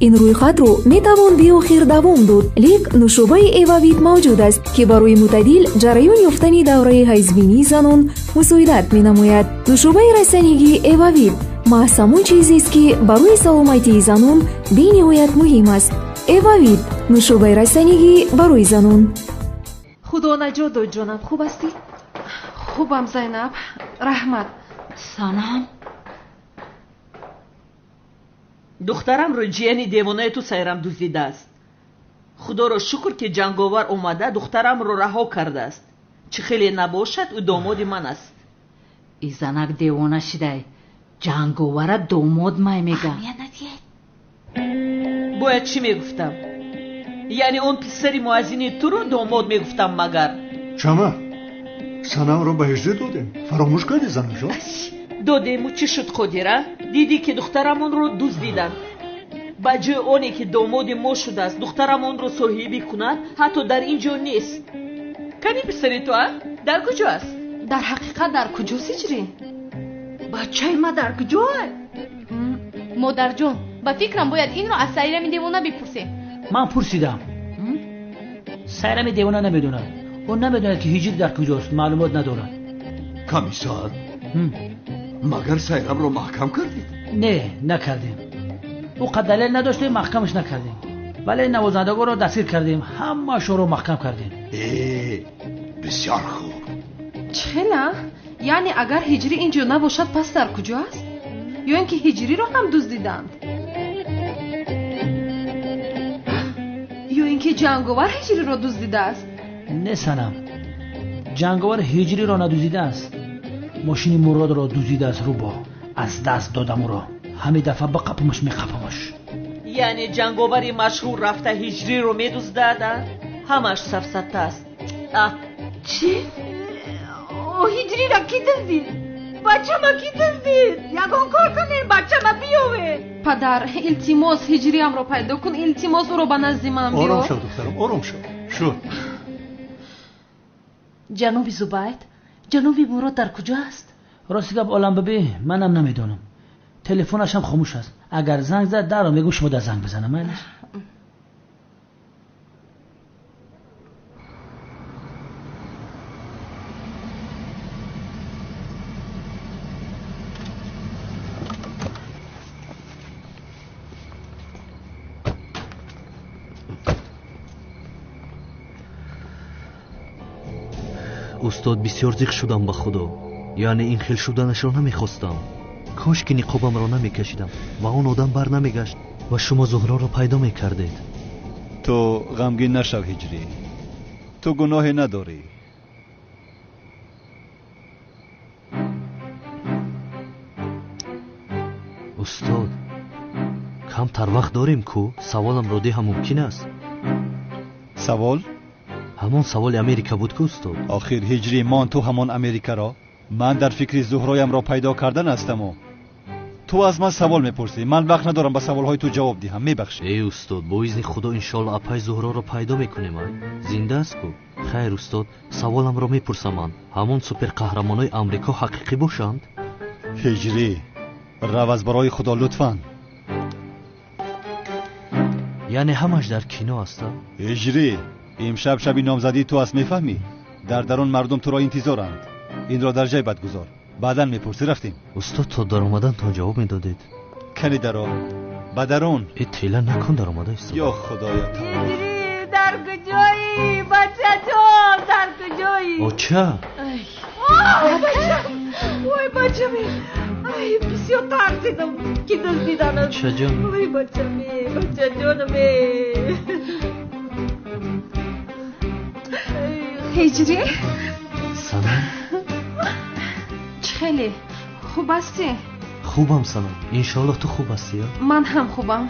Ин рӯйхатро метавон беохир давом дод, лек нӯшобаи Эвавит мавҷуд аст, ки барои мӯътадил ҷараён ёфтани давраи ҳайзбинии занон мусоидат менамояд. Нӯшобаи растанигии Эвавит маҳз ҳамон чизест, ки барои саломатии занон бениҳоят муҳим аст. Эвавит нӯшобаи растанигӣ барои занон. Худо наҷот дод, ҷонам, хуб ҳастӣ? Хубам, Зайнаб, раҳмат. Санам, духтарамро ҷияни девонаи ту Сайрам дуздидааст. Худоро шукр, ки ҷанговар омада духтарамро раҳо кардааст. Чӣ хеле набошад, ӯ домоди ман аст. И занак девона шидай, ҷанговара домод май мега. Бояд чӣ мегуфтам? Яъне он писари муаззини туро домод мегуфтам магар? Чама, Санамро ба ҳиҷрӣ додем. Фаромӯш кардӣ, занамҷон? Додему чӣ шуд, Қодира? Дидӣ, ки духтарамонро дуздиданд. Ба ҷои оне ки домоди мо шудааст, духтарамонро соҳибӣ кунад, ҳатто дар ин ҷо нест. Кани писари ту, а? Дар куҷо аст? Дар ҳақиқат дар куҷост ҳиҷрӣ? Бачаи ма дар куҷое? Модарҷон, ба фикрам бояд инро аз Сайрами девона бипурсем. Ман пурсидам. Сайрами девона намедонад. Ӯ намедонад, ки ҳиҷрӣ дар куҷост, маълумот надорад. Комиссар, магар Сайрамро маҳкам кардед? Не, накардем. Ӯ қад далел надоштем, маҳкамаш накардем. Вале навозандагонро дастгир кардем, ҳамаашонро маҳкам кардем. Э, бисёр хуб. Чӣ хела? Яъне агар ҳиҷрӣ ин ҷо набошад, пас дар куҷо аст? Ё ин ки ҳиҷриро ҳам дуздиданд? Ё ин ки ҷанговар ҳиҷриро дуздидааст? Не, Санам, ҷанговар ҳиҷриро надуздидааст. Мошини Муродро дуздидааст. Рӯбо аз даст додам ӯро. Ҳамин дафъа биқапамаш, меқапамаш. Яъне ҷанговари машҳур рафта ҳиҷриро медуздад, а? Ҳамааш сафсата аст. Чӣ? Ҳиҷриро кӣ дуздид? Бачама кӣ дуздид? Ягон кор кунем, бачама биёве. Падар, илтимос, ҳиҷриамро пайдо кун, илтимос, ӯро ба назди ман биёр. Ором шав, духтарам, ором шав. Шуд. Ҷаноби Зубайд, Ҷаноби Мурод дар куҷо аст? Рости гап олам бибӣ, манам намедонам. Телефонаш ҳам хомӯш аст. Агар занг зад, дарро мегӯм шумо дар занг бизанам, майлаш? Устод, бисёр зиқ шудам ба Худо. Яъне ин хел шуданашро намехостам. Кош ки ниқобамро намекашидам ва он одам бар намегашт ва шумо Зуҳроро пайдо мекардед. Ту ғамгин нашав, Ҳиҷрӣ. Ту гуноҳе надорӣ. Устод, камтар вақт дорем ку? Саволамро диҳам мумкин аст? Савол? Ҳамон саволи Америка буд ку, устод? Охир Ҳиҷрӣ, мон ту ҳамон Америкаро? Ман дар фикри Зуҳроямро пайдо кардан ҳастаму ту аз ман савол мепурсӣ. Ман вақт надорам ба саволҳои ту ҷавоб диҳам, мебахшӣ. Эй устод, бо изни Худо иншоалло апай Зуҳроро пайдо мекунем. Ай зинда аст ку? Хайр устод, саволамро мепурсам ман. Ҳамон суперқаҳрамонои Амрико ҳақиқӣ бошанд? Ҳиҷрӣ, рав аз барои Худо лутфан. Яъне ҳамаш дар кино аст? Ҳиҷрӣ, имшаб шаби номзадии ту аст, мефаҳмӣ? Дар дарун мардум туро интизоранд. Инро дар ҷайбат гузор, баъдан мепурсӣ. Рафтем. Устод, то даромадантон ҷавоб медодед. Кани даро, ба дарун. Э, тела накун, даромада истода. Ё Худоё, тамом. Ҳиҷрӣ, дар куҷоӣ? Бачаҷон, дар куҷоӣ? Оча. Ой, бачам, ой, бачам, ай, бисёр тарсидам, ки дуздиданат. Очаҷон. Ой, бачам, бачаҷонам. Ҳиҷрӣ? Санам? Чӣ хеле? Хуб ҳастӣ? Хубам, Санам. Иншоалло ту хуб ҳастӣ? Ман ҳам хубам.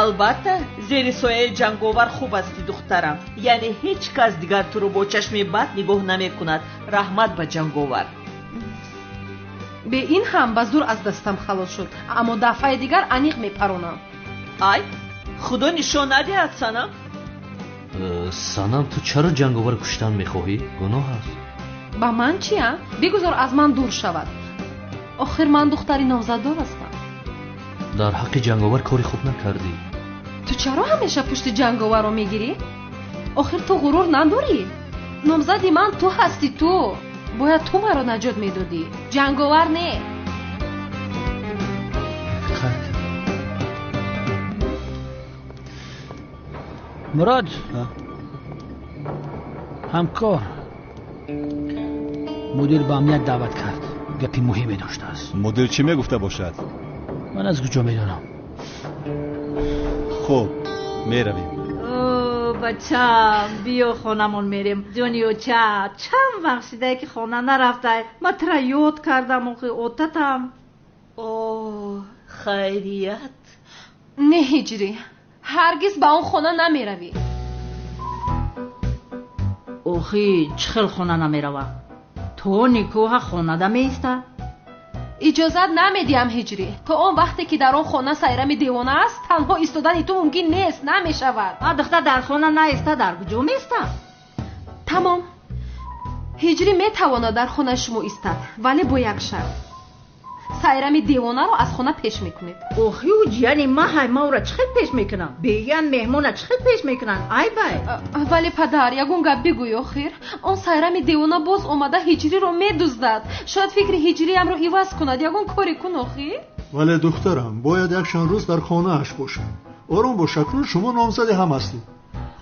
Албатта, зери сояи ҷанговар хуб ҳастӣ, духтарам. Яъне ҳеҷ кас дигар туро бо чашми бад нигоҳ намекунад. Раҳмат ба ҷанговар. Бе ин ҳам ба зур аз дастам халос шуд, аммо дафъаи дигар аниқ мепаронам. Ай, Худо нишон надиҳад, Санам. Санам, ту чаро ҷанговар куштан мехоҳӣ? Гуноҳ аст. Ба ман чи, а? Бигузор аз ман дур шавад. Охир ман духтари номзаддор ҳастам. Дар ҳаққи ҷанговар кори хуб накардӣ. Ту чаро ҳамеша пушти ҷанговарро мегирӣ? Охир ту ғурур надорӣ? Номзади ман ту ҳастӣ, ту. Бояд ту маро наҷот медодӣ. Ҷанговар не. Мурод, ҳамкор, мудир ба амният даъват кард. Гапи муҳиме доштааст. Мудир чӣ мегуфта бошад? Ман аз куҷо медонам? Хуб, меравем. Бачам, биё хонамон мерем. Ҷони оча, чанд вақт шидае ки хона нарафтай. Ман тура ёд кардам, охи отатам. О, хайрият. Не, Ҳиҷрӣ, ҳаргиз ба он хона намеравӣ. Охи, чӣ хел хона намерава? То никоҳа хонада меиста? Иҷозат намедиҳам, Ҳиҷрӣ. То он вақте ки дар он хона Сайрами девона аст, танҳо истодани ту мумкин нест, намешавад. А духтар дар хона наиста, дар куҷо меиста? Тамом. Ҳиҷрӣ метавонад дар хонаи шумо истад, вале бо як шарт. Сайрами девонаро аз хона пеш мекунед. Охи, ӯ ҷияни маҳай, ма ӯра чӣ хел пеш мекунам? Беян меҳмона чӣ хел пеш мекунанд? Ай бай. Вале падар, ягон гап бигӯй охир. Он Сайрами девона боз омада Ҳиҷриро медуздад. Шояд фикри Ҳиҷриямро иваз кунад. Ягон коре кун охир. Вале духтарам, бояд якчанд рӯз дар хонааш бошад. Ором бош, акнун шумо номзади ҳам ҳастед.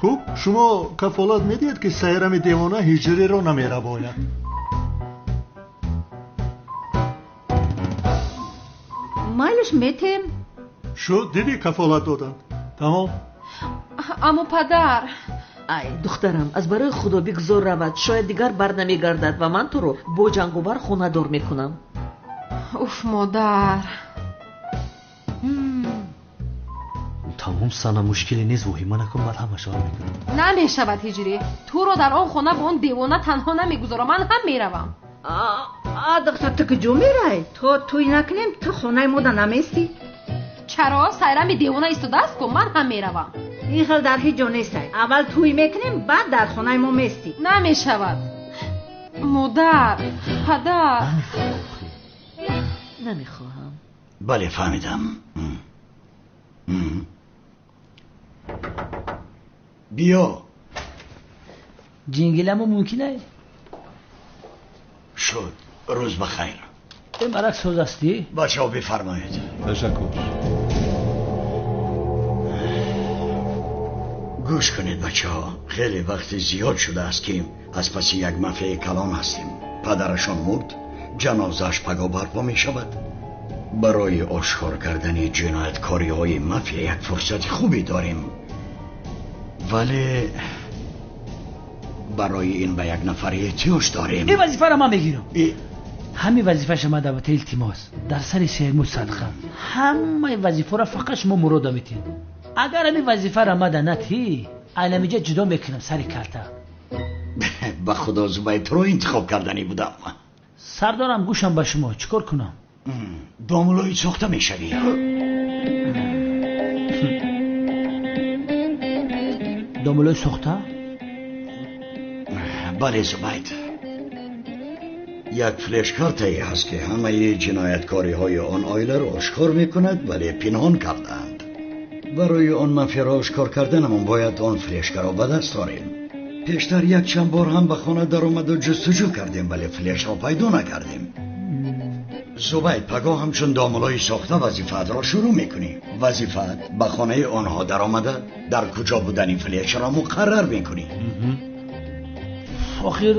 Хуб, шумо кафолат медиҳед, ки Сайрами девона Ҳиҷриро намерабояд? Майлаш метем. Шуд, дидӣ, кафолат доданд. Тамом. Аммо падар. Ай, духтарам, аз барои Худо бигзор равад. Шояд дигар бар намегардад ва ман туро бо ҷанговар хонадор мекунам. Уф, модар. Тамом, Санам, мушкиле нест, воҳима накун, баъд ҳамашро мекунам. Намешавад, Ҳиҷрӣ. Туро дар он хона бо он девона танҳо намегузорам. Ман ҳам меравам. А, духтар, ту куҷо мерай? То тӯй накунем, ту хонаи мода наместӣ? Чаро? Сайрами девона истодааст ку, ман ҳам меравам. Ин хел дар ҳеҷ ҷо нестай. Аввал тӯй мекунем, баъд дар хонаи мо местӣ. Намешавад. Модар, падар. Намехоҳам. Бале, фаҳмидам. Биё. Ҷингиламо мумкин ай? Шуд. Рӯз ба хайр. Марак соз ҳастӣ? Бачаҳо бифармоед. Ташаккур. Гӯш кунед бачаҳо, хеле вақти зиёд шудааст ки аз паси як мафияи калон ҳастем. Падарашон мурд, ҷанозааш паго барпо мешавад. Барои ошкор кардани ҷинояткориҳои мафия як фурсати хубе дорем, вале барои ин ба як нафар эҳтиёҷ дорем. Ин вазифаро ман мегирам. Ҳамин вазифаша ман давлата илтимос дар сари сермуд садқа. Ҳамаи вазифаро фақат шумо мурода метиҳед. Агар ҳамин вазифаро мада натӣ, айнамиҷа ҷудо мекунам сари калта. Ба худо Зубайд, туро интихоб карданӣ будам. Сардорам, гӯшам ба шумо, чӣ кор кунам? Домулои сохта мешавӣ. Домулои сохта? Бале Зубайд, як флешкартае ҳаст ки ҳамаи ҷинояткориҳои он оиларо ошкор мекунад, вале пинҳон кардаанд. Барои он мафияро ошкор карданамон бояд он флешкаро ба даст орем. Пештар як чанд бор ҳам ба хона даромаду ҷустуҷӯ кардем, вале флешро пайдо накардем. Зубайд, пагоҳ ҳамчун домулои сохта вазифаатро шурӯъ мекунӣ. Вазифаат ба хонаи онҳо даромада дар куҷо будани флешро муқаррар мекунӣ. Охир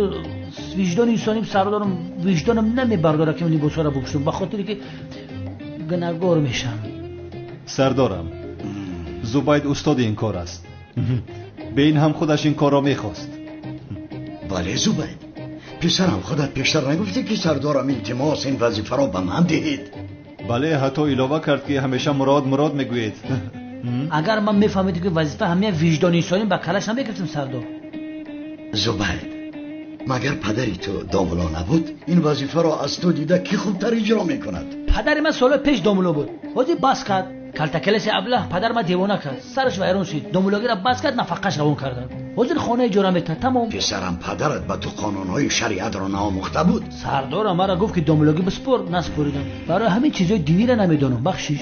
виҷдони инсоним сардорам, виҷдонам намебардорад ки либосҳоро бипӯшам, ба хотире ки гунаҳгор мешавам. Сардорам, Зубайд устоди ин кор аст. Бе ин ҳам худаш ин корро мехост. Бале Зубайд, писарам, худат пештар нагуфтӣ ки сардорам илтимос ин вазифаро ба ман диҳед? Бале, ҳатто илова кард ки ҳамеша мурод мурод мегӯед. Агар ман мефаҳмидам ки вазифа ҳамаи виҷдони инсоним, ба калаш намегирифтам сардор. Зубайд, магар падари ту домуло набуд? Ин вазифаро аз ту дида кӣ хубтар иҷро мекунад? Падари ман солҳои пеш домуло буд, ҳозир бас кард. Калтакелеси аблаҳ падар ман девона кард, сараш вайрон шуд. Домулогиро бас кард, нафақаш равон карданд. Ҳозир хона иҷора метад, тамом. Писарам, падарат ба ту қонунҳои шариатро наомӯхта буд? Сардорам маро гуфт ки домулогӣ биспор, наспоридам. Барои ҳамин чизҳои диниро намедонам, бахшиш.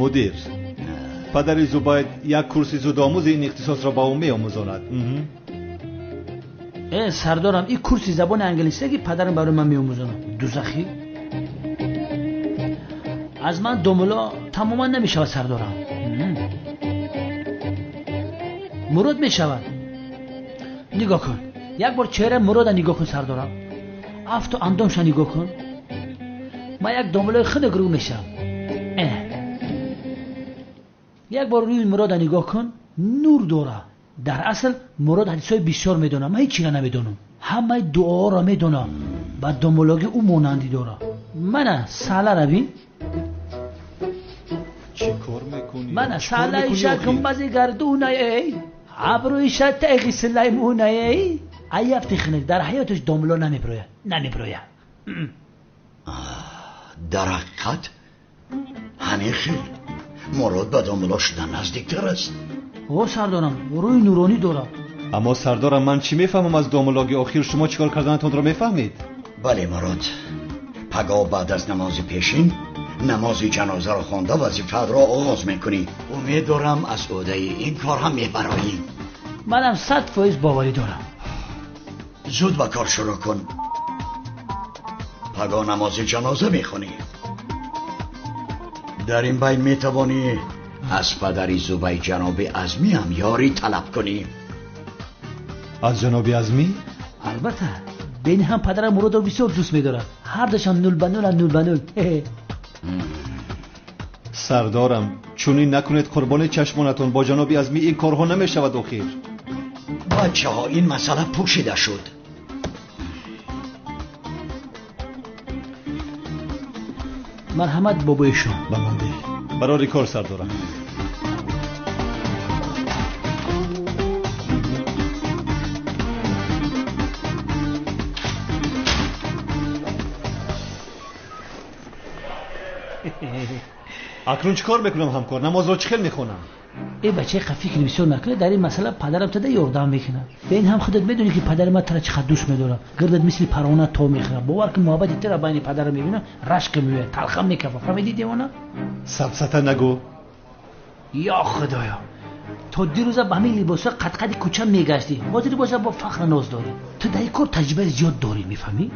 Мудир, падари Зубайд як курси зудомӯзи ин ихтисосро ба ӯ меомӯзонад. Сардорам, ин курси забони англисия ки падарам барои ман меомӯзонад. Дузахӣ? Аз ман домуло тамоман намешавад сардорам. Мурод мешавад. Нигоҳ кун, як бор чеҳраи Мурода нигоҳ кун сардорам. Афту андомша нигоҳ кун. Ман як домулои хунук рӯ мешавам. Як бор рӯи Мурода нигоҳ кун, нур дора. Дар асл Мурод ҳадисҳои бисёр медонам, ман ҳеҷ чиро намедонам. Ҳамаи дуоҳоро медонам, ба домулогӣ ӯ монандӣ дорад. Мана салара бин. Чӣ кор мекунӣ? Мана салаи шакмбази гардунаей, абрӯи шатеғи сулаймунаей. Аяфти хинак дар ҳаёташ домуло намеброяд, намеброяд. Дар ҳақиқат ҳамин хел Мурод ба домуло шудан наздиктар аст. О сардорам, рӯи нуронӣ дорад. Аммо сардорам, ман чӣ мефаҳмам аз домулогӣ? Охир шумо чӣ кор карданатонро мефаҳмед? Бале Мурод, пагоҳ баъд аз намози пешин намози ҷанозаро хонда вазифаатро оғоз мекунӣ. Умед дорам аз ӯҳдаи ин кор ҳам мебароӣ. Манам 100% боварӣ дорам. Зуд ба кор шурӯъ кун. Пагоҳ намози ҷаноза мехонӣ. Дар ин байн метавонӣ аз падари Зубайд ҷаноби Азмӣ ҳам ёрӣ талаб кунӣ. Аз ҷаноби Азмӣ? Албатта, бени ҳам падарам Муродро бисёр дӯст медорад. Ҳардашон 0 ба 0 0 ба 0. Сардорам, чунин накунед, қурбони чашмонатон. Бо ҷаноби Азмӣ ин корҳо намешавад охир. Бачаҳо, ин масъала пӯшида шуд. Марҳамат бобои шумо. Ба ман деҳ. Барори кор сардорам. Акнун чӣ кор мекунам ҳамкор? Намозро чӣ хел мехонам? Э бача, фикр бисёр накунед, дар ин масъала падарам тада ёрдам мекунад. Ба ин ҳам худат медонӣ ки падари ман тара чӣ қадр дӯст медорад. Гирдат мисли парвона то мехӯрад. Бовар кун, муҳаббати тара байни падарам мебинам, рашк меояд, талхам мекафад. Фаҳмидӣ, девона? Сафсата нагӯ. Ё Худоё, то дирӯза ба ҳамин либосҳо қадқади кӯча мегаштӣ, ҳозир боша бо фахр ноз дорӣ. Ту дар ин кор таҷрибаи зиёд дорӣ, мефаҳмӣ?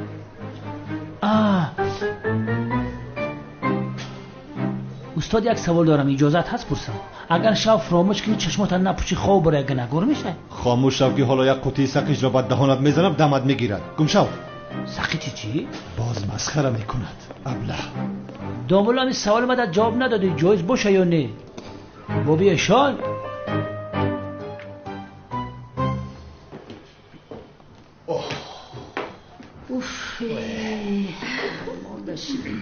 Устод, як савол дорам, иҷозат ҳаст пурсам? Агар шаб фаромӯш кунӣ, чашмотан напӯшӣ, хоб барои гунаҳгор мешавӣ? Хомӯш шав, ки ҳоло як қутии сақиҷро ба даҳонат мезанам, дамат мегирад. Гум шав. Сақичи чӣ? Боз масхара мекунад, аблаҳ. Домулло, ҳамин саволи мада ҷавоб надодӣ, ҷоиз боша ё не? Боби эшон. Уф, морда шидем.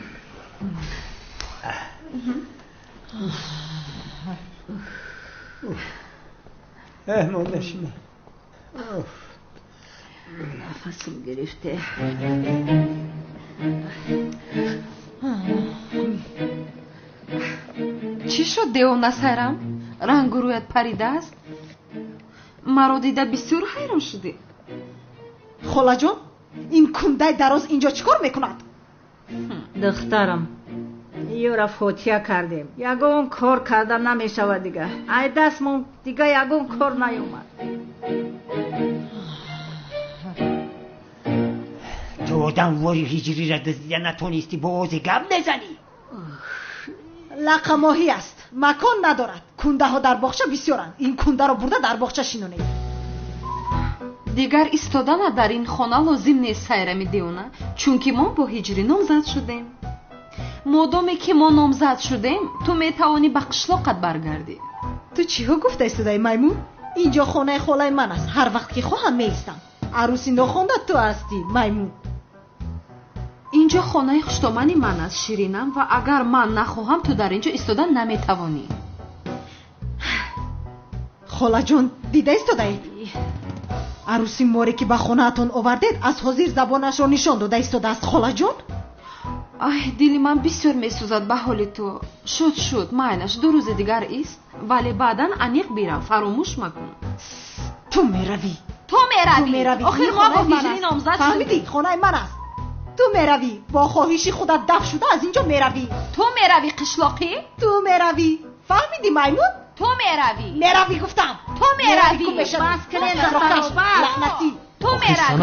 Монда шидем. Нафасам гирифте. Чӣ шуд, девона Сайрам? Рангу рӯят паридааст? Маро дида бисёр ҳайрон шудӣ. Холаҷон, ин кундаи дароз инҷо чӣ кор мекунад? Духтарам, ёра фотиҳа кардем. Ягон кор карда намешавад дига. Ай дастмон дига ягон кор наёмад. Ту одам вори ҳиҷриро дуздида натонистӣ, бо озе гап мезанӣ? Лақамоҳӣ аст, макон надорад. Кундаҳо дар боғча бисёранд. Ин кундаро бурда дар боғча шинонед. Дигар истодана дар ин хона лозим нест, Сайрами девона, чунки мо бо ҳиҷрӣ номзад шудем. Модоме ки мо номзад шудем, ту метавонӣ ба қишлоқат баргардӣ. Ту чиҳо гуфта истодаи, маймун? Инҷо хонаи холаи ман аст. Ҳар вақт ки хоҳам меистам. Арӯси нохонда ту ҳастӣ, маймун. Инҷо хонаи хуштомани ман аст, ширинам, ва агар ман нахоҳам, ту дар инҷо истода наметавонӣ. Холаҷон, дида истодаед? Арӯси море ки ба хонаатон овардед, аз ҳозир забонашро нишон дода истодааст, холаҷон. Ай, дили ман бисёр месӯзад ба ҳоли ту. Шуд, шуд, майлаш, 2 рӯзи дигар ист, вале баъдан аниқ бирав, фаромӯш макун. Ту меравӣ. Ту меравӣ. Охир мо бо ҳиҷрӣ номзад шудем. Фаҳмидӣ, хонаи ман аст. Ту меравӣ, бо хоҳиши худат даф шуда аз инҷо меравӣ. Ту меравӣ, қишлоқӣ? Ту меравӣ. Фаҳмидӣ, маймун? Ту меравӣ. Меравӣ гуфтам. Ту меравӣ. Бас кунед, лаънатӣ. Ту меравӣ.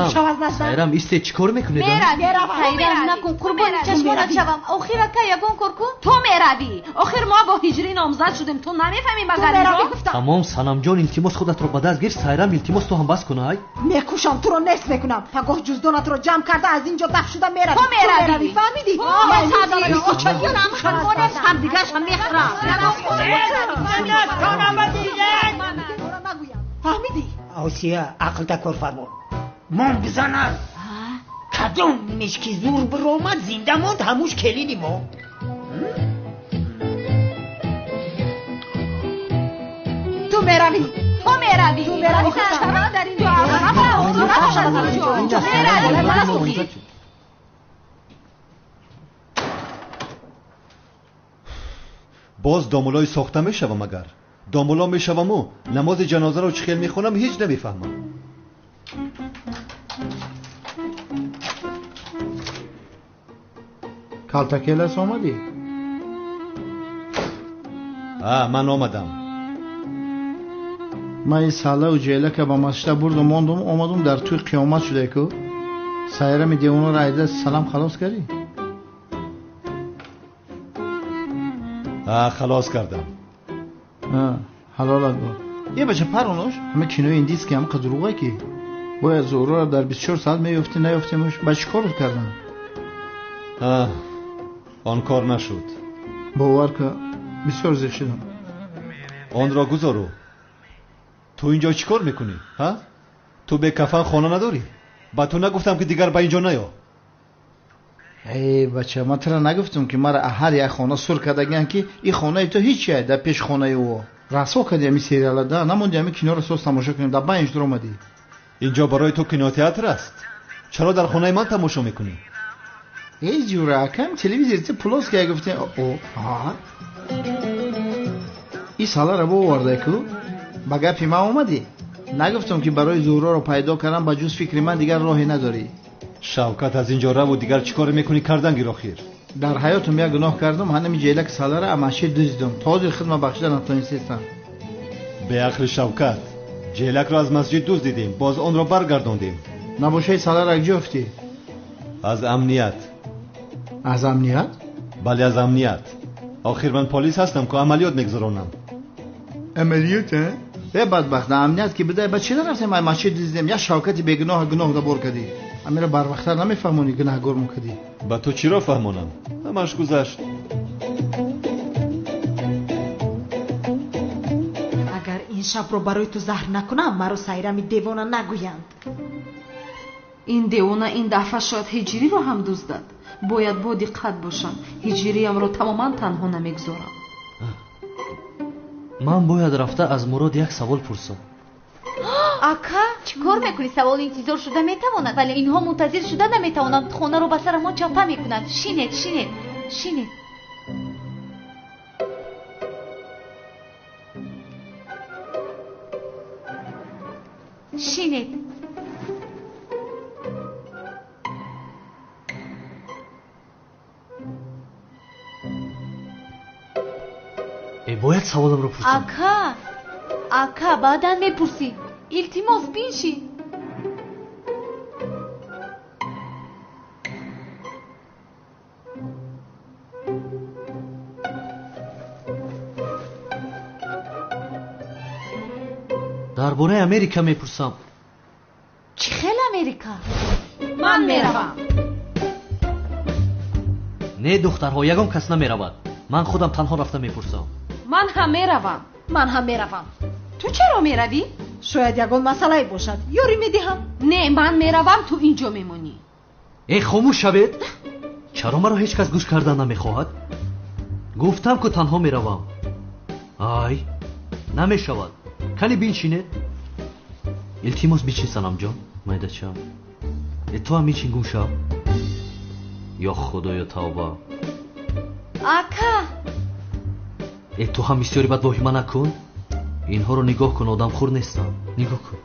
Сайрам, исте, чӣ кор мекунед? Сайрам, накун, қурбони чашмонат шавам. Охир ака, ягон кор кун. Ту меравӣ. Охир мо бо ҳиҷрӣ номзад шудем. Ту намефаҳмӣ магар инро? Тамом, Санамҷон, илтимос, худатро ба даст гир. Сайрам, илтимос, ту ҳам бас кун, ай. Мекушам, туро нест мекунам. Пагоҳ ҷуздонатро ҷамъ карда аз инҷо даф шуда меравӣ. Ту меравӣ. Фаҳмидӣ? Ҳамдигаршам мехӯрам. Фаҳмидӣ? Осия, ақлта кор фармон. Мон бизанад. Кадом мешки зур биромад, зинда монд, ҳамуш келини мо. Ту меравӣ. Ту меравӣ. Ту меравӣ. Чаро дар инҷо меравӣ? Боз домулои сохта мешавам агар. Домуло мешаваму намози ҷанозаро чӣ хел мехонам, ҳеҷ намефаҳмам. Калтакелас омадӣ? Ман омадам. Ман ин саллаву ҷелака ба масҷида бурдум, мондум, омадум, дар тӯи қиёмат шуда ку. Сайрами девонаро айда салам халос кардӣ? Халос кардам. Ҳалолат бод. Е бача, паронош, ҳама кинои индийский ҳам қадруға ки. Бояд Зуҳроро дар 24 соат меёфтӣ, наёфтемуш. Ба чӣ кор кардам? Он кор нашуд. Бовар кун, бисёр зиқ шудам. Онро гузору. Ту инҷо чӣ кор мекунӣ? Ҳа? Ту бекафан хона надорӣ? Ба ту нагуфтам, ки дигар ба инҷо наё? Эй бача, ман туро нагуфтам, ки мара ҳар як хона сур кардагиан, ки ин хонаи ту ҳеҷ дар пеш хонаи ӯ. Расво кардӣ ҳамин сериала, да намонди ҳамин киноро соз тамошо кунем, дар байнш дуромадӣ. Инҷо барои ту кинотеатр аст? Чаро дар хонаи ман тамошо мекунӣ? Эй ҷура, акам телевизор ти плоская гуфтем. О, ҳа. Ин саларо бовардай ку? Ба гапи ман омадӣ? Нагуфтам ки барои Зуҳроро пайдо кардан ба ҷуз фикри ман дигар роҳе надорӣ. Шавкат, аз инҷо раву дигар чӣ коре мекунӣ кардан гир охир. Дар ҳаётам як гуноҳ кардам, ҳанами ҷелак салара амаши дуздидам. То ҳозир хидма бахшида натонистам. Беақли Шавкат, ҷелакро аз масҷид дуздидем, боз онро баргардондем. Набошаи салара куҷо ёфтӣ? Аз амният. Аз амният? Бале, аз амният. Охир ман полис ҳастам ку амалиёт мегузаронам. Амалиёт, а? Э бадбахт, амният ки бидай, ба чӣ нарафтем ай масҷид дуздидем? Як Шавкати бегуноҳ гуноҳ дабор кардӣ. Амира барвақттар намефаҳмонӣ, гунаҳгор мукардӣ. Ба ту чиро фаҳмонам? Ҳамаш гузашт. Агар ин шабро барои ту заҳр накунам, маро Сайрами девона нагӯянд. Ин девона ин дафъа шояд Ҳиҷриро ҳам дуздад. Бояд бо диққат бошам. Ҳиҷриямро тамоман танҳо намегузорам. Ман бояд рафта аз Мурод як савол пурсам. Ака, чӣ кор мекунӣ? Савол интизор шуда метавонад, вале инҳо мунтазир шуда наметавонанд. Хонаро ба сарамон чапа мекунанд. Шинед, шинед, шинед. Шинед. Бояд саволамро пурсам. Ака, ака, баъдан мепурсӣ. Илтимос, биншин. Дар бораи Америка мепурсам. Чӣ хел Америка? Ман меравам. Не, духтарҳо, ягон кас намеравад. Ман худам танҳо рафта мепурсам. Ман ҳам меравам. Ман ҳам меравам. Ту чаро меравӣ? Шояд ягон масъалае бошад. Ёрӣ медиҳам. Не, ман меравам, ту инҷо мемонӣ. Э, хомӯш шавед. Чаро маро ҳеҷ кас гӯш кардан намехоҳад? Гуфтам ку танҳо меравам. Ай, намешавад. Кани биншинед. Илтимос бичин, Санамҷон, майдачам. Э, ту ҳам бичин, гум шав. Ё Худоё, тавба. Ака! Э, ту ҳам бисёри бад воҳима накун. Инҳоро нигоҳ кун, одамхӯр нестанд. Нигоҳ кун.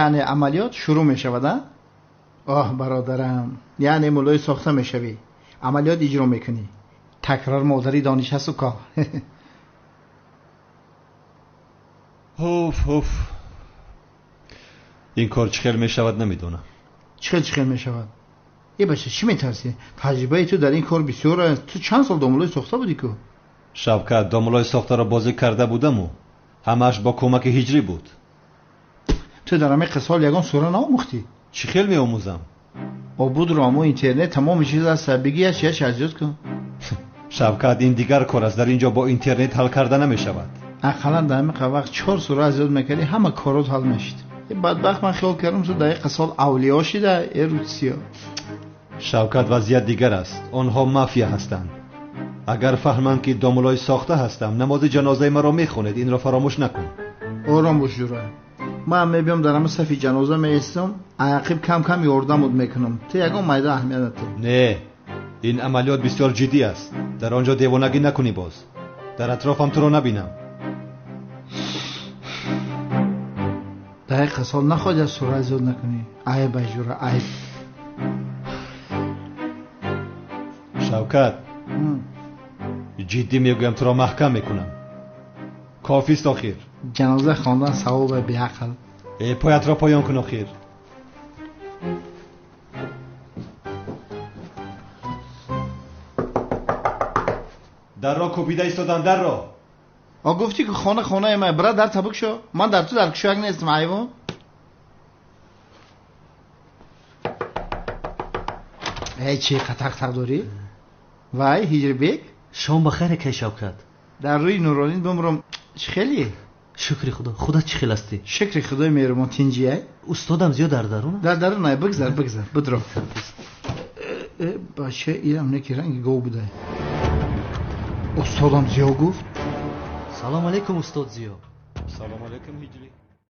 Яъне амалиёт шурӯъ мешавад, а? Оҳ, бародарам, яъне муллои сохта мешавӣ, амалиёт иҷро мекунӣ. Такрор модари дониш ҳасту ко. Ҳуф, ҳуф. Ин кор чӣ хел мешавад намедонам. Чӣ хел мешавад? Э бача, чӣ метарсӣ? Таҷрибаи ту дар ин кор бисёр аст. Ту чанд сол домулои сохта будӣ ку? Шавкат, домулои сохтаро бозӣ карда будаму ҳамааш бо кӯмаки Ҳиҷрӣ буд. Ту дар ҳамин қисол ягон сура наомӯхтӣ? Чӣ хел меомӯзам? Обудро амо интернет тамоми чиз аст. Бигӣ як чиз аз ёд кун. Шавкат, ин дигар кор аст. Дар инҷо бо интернет ҳал карда намешавад. Ақаллан дар ҳамин вақт 4 сура аз ёд мекардӣ, ҳама корот ҳал мешид. Бадбахт, ман хиёл кардам ту дар ин қисол авлиё шида, э русиё. Шавкат, вазъият дигар аст. Онҳо мафия ҳастанд. Агар фаҳманд ки домулои сохта ҳастам, намози ҷанозаи маро мехонед. Инро фаромӯш накун. Ором бош, ҷура. Ман мебиём дар ҳама сафи ҷаноза меистам, ақиб кам кам ёрдамуд мекунам. Ту ягон майда аҳамият надор. Не, ин амалиёт бисёр ҷиддӣ аст. Дар он ҷо девонагӣ накунӣ боз. Дар атрофам туро набинам. Дар ин қисол нахоҳӣ аз сура зиёд накунӣ. Айб, ай ҷура, айб. Шавкат, ҷиддӣ мегӯям, туро маҳкам мекунам. Кофист охир. Ҷаноза хондан савобе, беақл. Э, поятро поён кун охир. Дарро кӯбида истодам, дарро. А гуфтӣ ки хона хонаи ман, бира дар табук шо. Ман дар ту дар кушояк нестам, ҳайвон. Эй, чӣ қатақ дорӣ? Вай, Ҳиҷрибек? Шом ба хайр, акай Шавкат. Дар рӯи нуронин бимрам. Чӣ хеле? Шукри Худо. Худат чӣ хел ҳастӣ? Шукри Худои меҳрубон, тинҷия? Устодам зиёд дар дарун? Дар дарун, ай, бигзар, бигзар, бидро. Бача, инам неки ранги гов буда. Устодам зиё гуфт. Салом алейкум, устод Зиё. Салом алейкум, Ҳиҷрӣ.